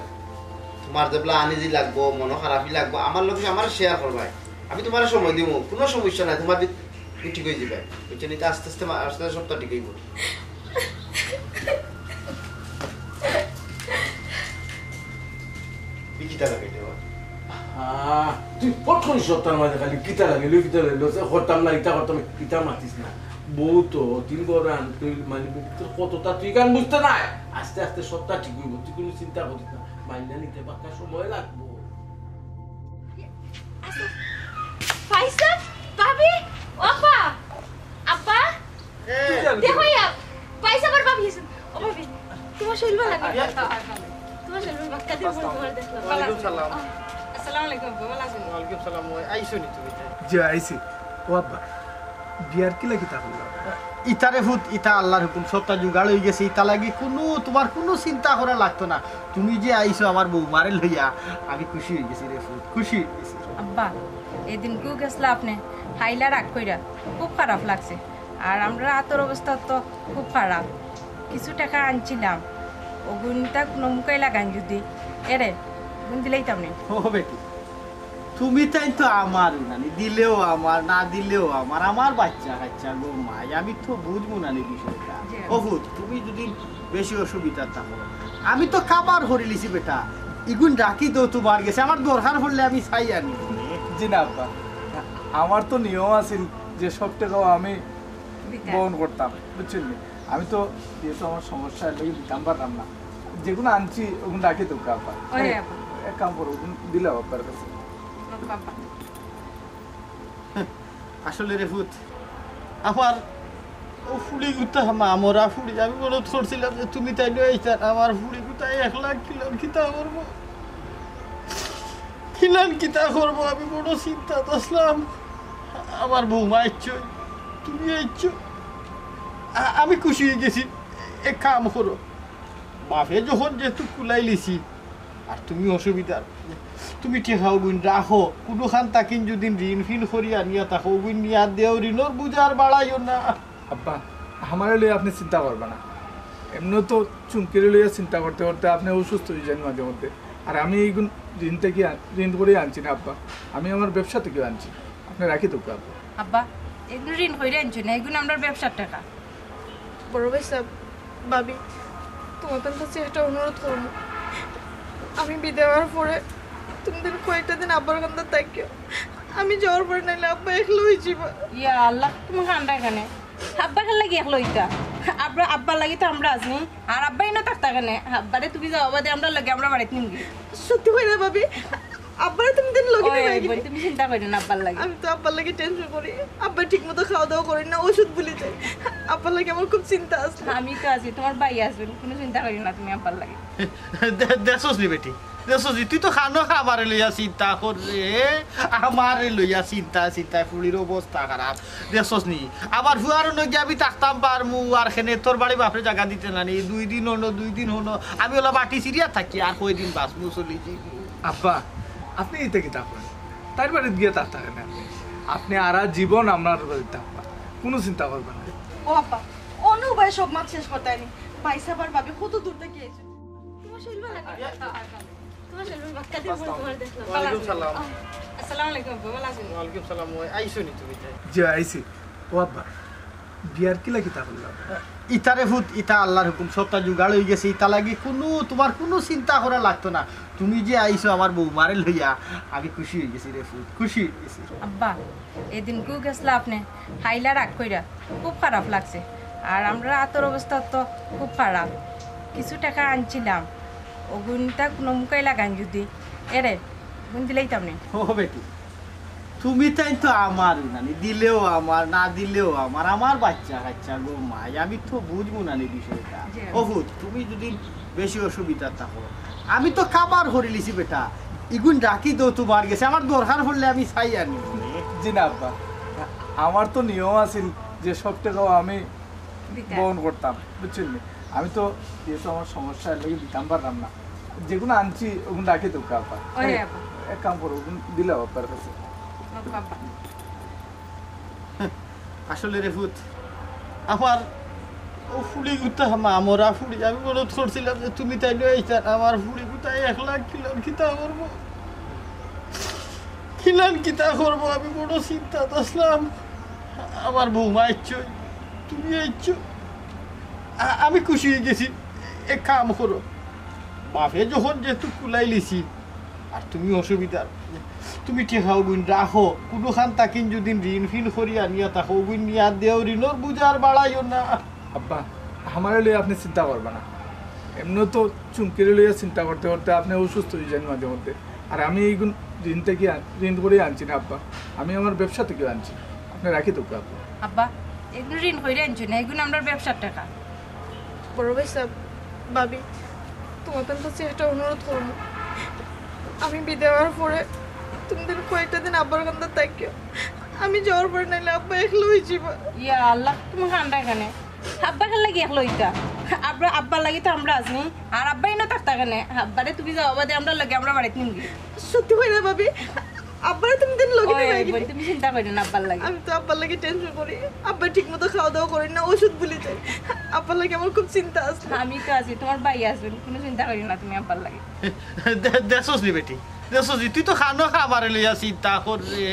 তোমার যেবলা আনিজি লাগবো, মনো খারাপি লাগবো, আমার লগে আমারে শেয়ার করবায়, আমি তোমারে সময় দিমু, কুনু সমস্যা নাই, তোমার বি-, তুমি ঠিক অইযিবায়, বুঝছো নি? তে আস্তে আস্তে মা-, আস্তে আস্তে সবটা ঠিক অইবো। ই কিতা লাগাইলে বা? আহ, তুই ফট করি সবটার মাঝে খালি কিতা লাগাইলো, কিতা লাগাইলো, যে করতাম না, ইটা করতাম, ইটা মাতিস না। বউ তো, তিন ঘর আন, তুই মানে বউ তোর কতটা তুই গান বুঝতে নাই। আস্তে আস্তে সবটা ঠিক অইবো, তুই কুনু চিন্তা করিস না। মাইনা নিতে বাক্কা সময় লাগবো। আচ্ছা, ফাইসা, ভাবি, ও আব্বা, আব্বা, দেখো ইয়া, ফাইসা আবার ভাবি আছেন। ও ভাবি, তোমার শরীর ভালা লাগে? তোমার শরীর ভালা লাগে? কতদিন পর তোমার দেখলাম। ওয়ালাইকুম সালাম। আসসালামু আলাইকুম আব্বা, ভালা আছেন? ওয়ালাইকুম সালাম। ওই, আইছো নি তুমি? জি, আইছি। ও আব্বা, বিয়ার কিলা কিতা করলা? ইতারে ফুত, ইতা আল্লার হুকুম, সবটা জুগাড় অইগেছে, ইতা লাগি কুনু, তোমার কুনু চিন্তা করা লাগতো না। তুমি যে আইছো আমার বউমারে লইয়া, আমি খুশি অইগেছি রে ফুত, খুশি অইগেছি। আব্বা, এদিনকেউ গেছলা আপনে, হাইলা রাগ কইরা, খুব খারাপ লাগছে। আর আমরার আতর অবস্থা তো খুব খারাপ, কিছু টেকা আনছিলাম, অগুইনতা কুনু মুখাই লাগাইন যুদি, এরে, অগুইন দিলাইতাম নে। ও বেটি, তুমি তাইন তো আমার নানি, দিলেও আমার, না দিলেও আমার, আমার বাইচ্চা কাইচ্চা গো মাই, আমি তো বুঝমু নানি বিষয়টা। জি। ও ফুত, তুমি যুদি বেশি অসুবিধাত থাকো, আমি তো কাবার করিলিছি বেটা, ইগুইন রাখি দেও তোমার গেছে, আমার দরকার পড়লে আমি চাইয়া নিমু নে। জি না আব্বা, আমার তো নিয়ম আছিল যে সব টেকাও আমি বহন করতাম, বুঝছইন নি? আমি তো যেহেতু আমার সমস্যা, এর লাগি দিতাম পারলাম না। যেগুন আনছি, ওগুন রাখি দেউক্কা আব্বা। ওরে আব্বা। এক কাম করো, ওগুন দিলাও আব্বার কাছে। আব্বা, আব্বা। আসলে রে ফুত, আমার ও ফুড়ি গুতা, মা মরা ফুড়ি, আমি মনো করছিলাম যে তুমি তাইন আইতায়, আমার ফুড়ি গুতা একলা কিলান কিতা করবো, কিলান কিতা করবো, আমি বড় চিন্তাত আছলাম। আমার বৌমা আইছো, তুমি আইছো, আ-, আমি খুশি অই গেছি। এক কাম করো, বাপে যখন যেহেতু কুলাইলিছি, আর তুমি অসুবিধার, তুমি টেকা অগুইন রাখো, কুনুখান থাকিন যুদি ঋণ ফিন করি আনিয়া থাকো, অগুইন নিয়া দেও, ঋণর বুঝা আর বাড়াইও না। আব্বা, আমারে লইয়া আপনে চিন্তা করবা না। এমনেও তো চুমকিরে লইয়া চিন্তা করতে করতে আপনে অসুস্থ অই যাইন মাঝে মধ্যে। আর আমি ইগুন ঋণ থাকি আন-, ঋণ করি আনছি না আব্বা, আমি আমার ব্যবসা থাকি আনছি। আপনে রাখি দেউক্কা আব্বা। আব্বা, ইগুন ঋণ করি আনছি না, ইগুন আমরার ব্যবসার টেকা। বড় ভাইসাব, ভাবি, তুমার কাছে একটা অনুরোধ করমু। আমি বিদায় অওয়ার পরে তুমি দিন কয়েকটা দিন আব্বার কান্দাত থাকিও। আমি যাওয়ার পরে নাইলে আব্বা একলা অই যিবা। ইয়া আল্লাহ, তুমি কান্দরায় কেনে? আব্বা কেনে একলা অইতা? আব্বা, আব্বার লাগি তো আমরা আছি, আর আব্বা ইনো থাকতা কেনে? আব্বারে তুমি যাওয়া বাদে আমরার লগে আমরার বাড়িত নিমুগি। সত্যি কইরায় ভাবি, আব্বারে তুমি দিন লগে ওই, নিবায় বোন, তুমি চিন্তা করিও না আব্বার লাগি। আমি তো আব্বার লাগি টেনশন করি, আব্বা ঠিক মতো খাওয়া দাওয়া করইন না, ওষুধ ভুলি যায়। আব্বার লাগি আমার খুব চিন্তা আছে। আমি তো আছি, তুমার ভাই আছইন, কুনু চিন্তা করিও না তুমি আব্বার লাগি। দে-, দেখছস নি বেটি, দেখছস নি, তুই তো খানো খা আমারে লইয়া চিন্তা কররে, আমারে লইয়া চিন্তা, চিন্তায় ফুড়ির অবস্থা খারাপ। দেখছস নি, আমার ফুয়ার অনো গিয়া আমি থাকতাম পারমু, আর কেনে তোর বাড়ি বাপরে জাগা দিতে না নি, দুই দিন অনো, দুই দিন অনো, আমি অলা বাটি ছিড়িয়া থাকি, আর কয়দিন বাঁচমু চলি যাইমু। আব্বা, আপনে ইতা কিতা কইন? তাইর বাড়িত গিয়া থাকতা কেনে? আপনে হারা জীবন আমরার বাড়িত থাকবা, কুনু চিন্তা করবা না। ও আব্বা, অনো ভাই সব মাত শেষ করতায় নি। ভাইসাব আর ভাবি কত দূর থাকি আইছইন। তুমার শরীর ভালা লাগে? তুমার শরীর ভালা লাগে? তুমার দেখলাম। ওয়ালাইকুম সালাম। আসসালামু আলাইকুম আব্বা, ভালা আছইন? ওয়ালাইকুম সালাম। ওই আইছো নি তুমি তাই? জি, আইছি। ও আব্বা, বিয়ার কিলা কিতা করলা? ইতা রে ফুত, ইতা আল্লার হুকুম, সবটা জুগাড় অই গেছে। ইতা লাগি কুনু, তুমার কুনু চিন্তা করা লাগতো না। তুমি যে আইছো আমার বৌমারে লইয়া, আমি খুশি অই গেছি রে ফুত, খুশি অই গেছি। আব্বা, এদিনকু গেছলা আপনে, হাইলা রাগ কইরা, খুব খারাপ লাগছে। আর আমরার আতর অবস্থা তো খুব খারাপ, কিছু টেকা আনছিলাম, অগুইনতা কুনু মুখাই লাগাইন যুদি, এরে, অগুইন দিলাইতাম নে। ও বেটি, তুমি তাইন তো আমার নানি, দিলেও আমার, না দিলেও আমার, আমার বাইচ্চা কাইচ্চা গো মাই, আমি তো বুঝমু নানি বিষয়টা। জি। ও ফুত, তুমি যুদি বেশি অসুবিধাত থাকো, আমি তো কাবার করিলিছি বেটা, ইগুইন রাখি দেও তুমার গেছে, আমার দরকার পড়লে আমি চাইয়া নিমু নে। জি না আব্বা, আমার তো নিয়ম আছিল যে সব টেকাউ আমি দিতা। বহন করতাম, বুঝছইন নি? আমি তো যেহেতু আমার সমস্যা, এর লাগি দিতাম পারলাম না। যেগুন আনছি, অগুন রাখি দেউক্কা আব্বা। ওই আব্বা। এক কাম করো, অগুন দিলাও আব্বার কাছে। ওকে আব্বা। আসলে রে ফুত, আমার ও ফুড়ি গুতা, মা মরা ফুড়ি, আমি মনো করছিলাম যে তুমি তাইন আইতায়, আমার ফুড়ি গুতা একলা কিলান কিতা করবো, কিলান কিতা করবো, আমি বড় চিন্তাত আছলাম। আমার বৌমা আইছো, তুমি আইছো, আ-, আমি খুশি অই গেছি। এক কাম করো, বাপে যখন যেহেতু কুলাইলিছি, আর তুমি অসুবিধার, তুমি টেকা অগুইন রাখো, কুনুখান থাকিন যুদি ঋণ ফিন করি আনিয়া থাকো, অগুইন নিয়া দেও, ঋণর বুঝা আর বাড়াইও না। আব্বা, আমারে লইয়া আপনে চিন্তা করবা না। এমনেও তো চুমকিরে লইয়া চিন্তা করতে করতে আপনে অসুস্থ অই যাইন মাঝে মধ্যে। আর আমি ইগুন ঋণ থাকি আন-, ঋণ করি আনছি না আব্বা, আমি আমার ব্যবসা থাকি আনছি। আপনে রাখি দেউক্কা আব্বা। আব্বা, ইগুন ঋণ করি আনছি না, ইগুন আমরার ব্যবসার টেকা। বড় ভাইসাব, ভাবি, তুমার কাছে একটা অনুরোধ করমু। আমি বিদায় অওয়ার পরে তুমি দিন কয়েকটা দিন আব্বার কান্দাত থাকিও। আমি যাওয়ার পরে নাইলে আব্বা একলা অই যিবা। ইয়া আল্লাহ, তুমি কান্দরায় কেনে? আব্বা কেনে একলা অইতা? আব্বা, আব্বার লাগি তো আমরা আছি, আর আব্বা ইনো থাকতা কেনে? আব্বারে তুমি যাওয়া বাদে আমরার লগে আমরার বাড়িত নিমুগি। সত্যি কইরায় ভাবি, আব্বারে তুমি দিন লগে ওই, নিবায় নি? বোন, তুমি চিন্তা করিও না আব্বার লাগি। আমি তো আব্বার লাগি টেনশন করি, আব্বা ঠিক মতো খাওয়া দাওয়া করইন না, ওষুধ ভুলি যায়। আব্বার লাগি আমার খুব চিন্তা আছে। আমি তো আছি, তুমার ভাই আছইন, কুনু চিন্তা করিও না তুমি আব্বার লাগি। দে-, দেখছস নি বেটি, দেখছস নি, তুই তো খানো খা আমারে লইয়া চিন্তা কররে,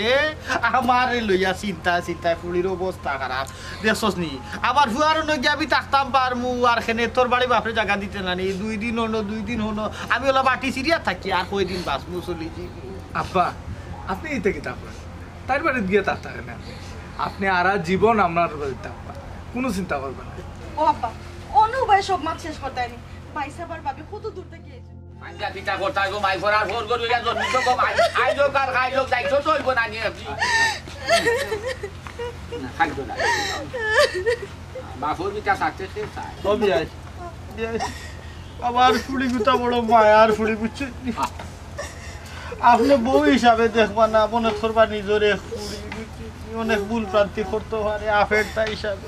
আমারে লইয়া চিন্তা, চিন্তায় ফুড়ির অবস্থা খারাপ। দেখছস নি, আমার ফুয়ার অনো গিয়া আমি থাকতাম পারমু, আর কেনে তোর বাড়ি বাপরে জাগা দিতে না নি, দুই দিন অনো, দুই দিন অনো, আমি অলা বাটি ছিড়িয়া থাকি, আর কয়দিন বাঁচমু চলি যাইমু। আব্বা, আপনে ইতা কিতা কইন? তাইর বাড়িত গিয়া থাকতা কেনে? আপনে হারা জীবন আমরার বাড়িত থাকবা, কুনু চিন্তা করবা না। ও আব্বা, অনো ভাই সব মাত শেষ করতায় নি। ভাইসাব আর ভাবি কত দূর থাকি আইছইন। পাঞ্জা পিঠা করতা গো, মাই ফরার ফোর গরু ইয়া জন্মিত গো, মাই। আইলো কার খাইলো, যাইতো তো অইবো না নিয়ে আপনি। না, খাইতো না। বাফর ভিটা সাথে সে চায়। ও বিয়াই, বিয়াই, আমার ফুড়ি গুতা বড় মায়ার ফুড়ি, বুঝছইন নি? আপনে বউ হিসাবে দেখবা না, মনে করবা নিজর এক ফুড়ি, বুঝছইন নি? অনেক ভুল ভ্রান্তি করতো পারে, আফেরটা হিসাবে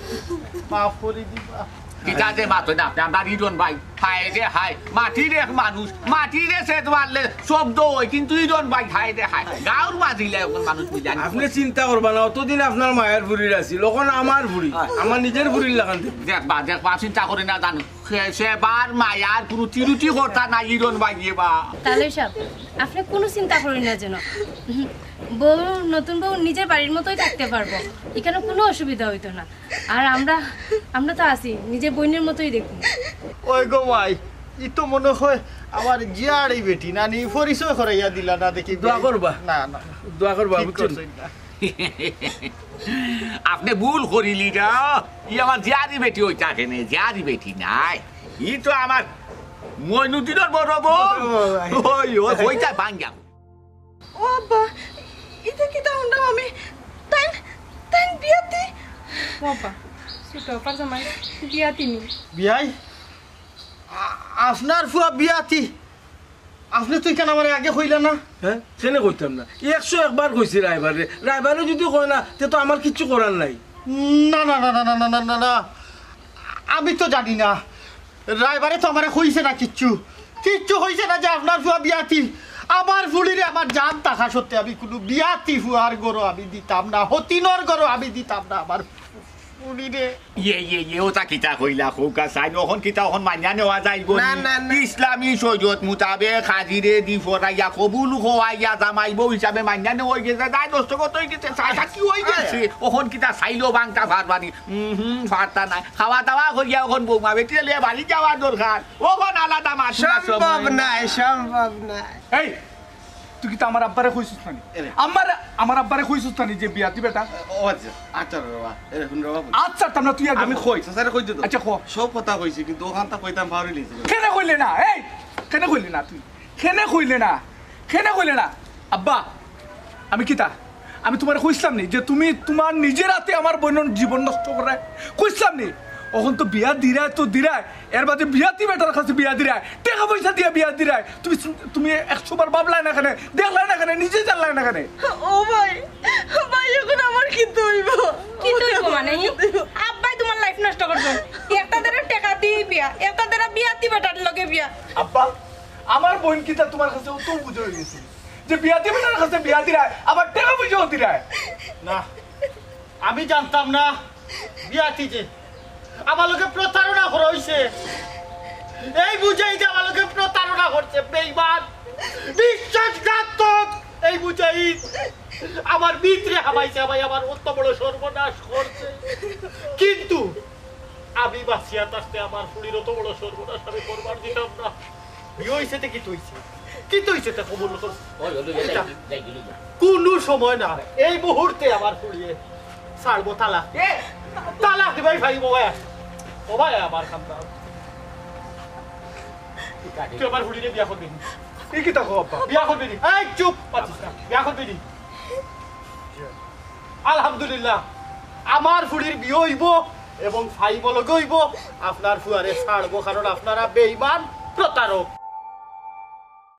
মাফ করি দিবা। কিতা যে মাতইন আপনে, আমরার ইরন ভাই, হায় রে হায়, মাটির এক মানুষ, মাটিরে সেদ মারলে শব্দ অয়, কিন্তু ইরন ভাই, হায় রে হায়, গাউর মাঝিলা অখন মানুষ মিলানি। আপনে চিন্তা করবা না, অতদিন আপনার মায়ার ফুড়ির আছিল, অখন আমার ফুড়ি, আমার নিজর ফুড়ির লাখান দেখবা। দেখবা, দেখবা, চিন্তা করি না জানো, সে, সেবার মায়ার কুনু ত্রুটি করতা না ইরন ভাইয়ে বা। তালই সাব, আপনে কুনু চিন্তা করি না যেন। বউ, নতুন বউ নিজের বাড়ির মতোই থাকতে পারবো, ইখানো কুনু অসুবিধা অইতো না। আর আমরা, আমরা তো আছি, নিজের বইনের মতোই দেখবো। ওই গো মাই, ই তো মনে হয় আমার জিয়ারি বেটি, নানি পরিচয় করাইয়া দিলা না দেখি। দোয়া করবা। না, না, দোয়া করবা, ঠিক বুঝছইন? করছইন না। আপনে ভুল করিলিরা, ই আমার জিয়ারি বেটি অইতা কেনে, জিয়ারি বেটি নায়, ই তো আমার মইনুদ্দিনর বড় বউ। বড় বউ, ভাই। ওই, ওই, অইতা ভাঙ্গা। ও আব্বা, ইতা কিতা হুনরাম আমি? তাইন, তাইন বিয়াতি? ও আব্বা, ছোট আপার জামাই বিয়াতি নি। বিয়াই, আ-, আপনার ফুয়া বিয়াতি? আপনে তো ইখান আমারে আগে কইলা না। হ্যাঁ, কেনে কইতাম না? একশো একবার কইছি রায়বারে। রায়বারে যুদি কয় না, তে তো আমার কিচ্ছু করার নাই। না, না, না। আমি তো জানি না। রায়বারে তো আমারে কইছে না কিচ্ছু। কিচ্ছু কইছে না যে আপনার ফুয়া বিয়াতি। আমার ফুড়িরে আমার জান থাকা সত্ত্বে আমি কুনু বিয়াতি ফুয়ার ঘরো আমি দিতাম না, হতিনর ঘরো আমি দিতাম না আমার ফুড়িরে। ইয়ে, ইয়ে, ইয়ে, ওটা কিতা কইলা, কউক্কা চাইন, অখন কিতা, অখন মানিয়া নেওয়া যাইবো না, নি? না, না। ইসলামী শরীয়ত মোতাবেক হাজিরে দি ফরাইয়া কবুল হওয়াইয়া জামাই বউ হিসাবে মানিয়া নেওয়া অইগেছে, দায় দস্তখত অইগেছে, চা সাক্ষী অইগেছে। অখন কিতা চাইলেও ভাঙতা পারবা নি? উম, হুম, পারতা নায়। খাওয়া দাওয়া করিয়া অখন বউমা বেটিরে লইয়া বাড়ি যাওয়া দরকার। অখন আলাদা মাত না সম্ভব সময়। নায়, সম্ভব নায়। এই, তুই কিতা আমার আব্বারে কইছস না নি? এরে। আমার, আমার আব্বারে কইছস না নি যে বিয়াতি বেটা? ও আচ্ছা, আচ্ছা রে বাবা, এরে হুন রে বাবা। আচ্ছা, তার না তুই আগে আমি ক। কই, চাচারে কই দিত। আচ্ছা, ক। সব কথা কইছি, কিন্তু অখানতা কইতাম পাহরিলিছি। কেনে কইলে না? এই, কেনে কইলে না তুই? কেনে কইলে না? কেনে কইলে না? আব্বা, আমি কিতা? আমি তুমারে কইছলাম নি যে তুমি তুমার নিজের আতে আমার বইনর জীবন নষ্ট কররায়? কইছলাম নি? অখন তো বিয়া দিরায় তো দিরায়, এর বাদে বিয়াতি বেটার কাছে বিয়া দিরায়, টেকা পয়সা দিয়া বিয়া দিরায়। তুমি, তুমি একশো বার ভাবলায় না কেনে, দেখলায় না কেনে, নিজে জানলায় না কেনে? ও ভাই, ভাই, অখন আমার কিতা অইবো? কিতা অইবো মানে? আব্বায় তুমার life নষ্ট করছইন। একটা ধারে টেকা দি বিয়া, একটা ধারে বিয়াতি বেটার লগে বিয়া। আব্বা, আমার বইন কিতা তুমার কাছে অত বুঝা অইগেছে যে বিয়াতি বেটার কাছে বিয়া দিরায়, আবার টেকা পয়সাও দিরায়? না, আমি জানতাম না বিয়াতি যে আমার লগে প্রতারণা করা অইছে। এই বুঝাই যে আমার লগে প্রতারণা করছে, বেঈমান, বিশ্বাসঘাতক। এই বুঝাই আমার ভিতরে হামাইছে, হামাই আমার অত বড় সর্বনাশ করছে। কিন্তু আমি বাঁচিয়া থাকতে আমার ফুড়ির অত বড় সর্বনাশ আমি করবার দিতাম না। বিয়া অইছে তে কিতা অইছে? কিতা অইছে তে কবুল কর। ওই, ওই, ওই, কিতা? যাই, যাই, যাই, যাই। কুনু সময় না, এই মুহূর্তে আমার ফুড়িরে ছাড়বো তালাক। এ! তালাক দিবাই ভাই, ও ভাই। ও ভাই, আমার খান্দা। তুই আমার ফুড়িরে বিয়া করবি নি? ই কিতা কও আব্বা? বিয়া করবি নি? এই চুপ, পারছিস না। বিয়া করবি নি? আলহামদুলিল্লাহ, আমার ফুড়ির বিয়া অইবো এবং ফাইমর লগে অইবো। আপনার ফুয়ারে ছাড়বো, কারণ আপনারা বেঈমান, প্রতারক।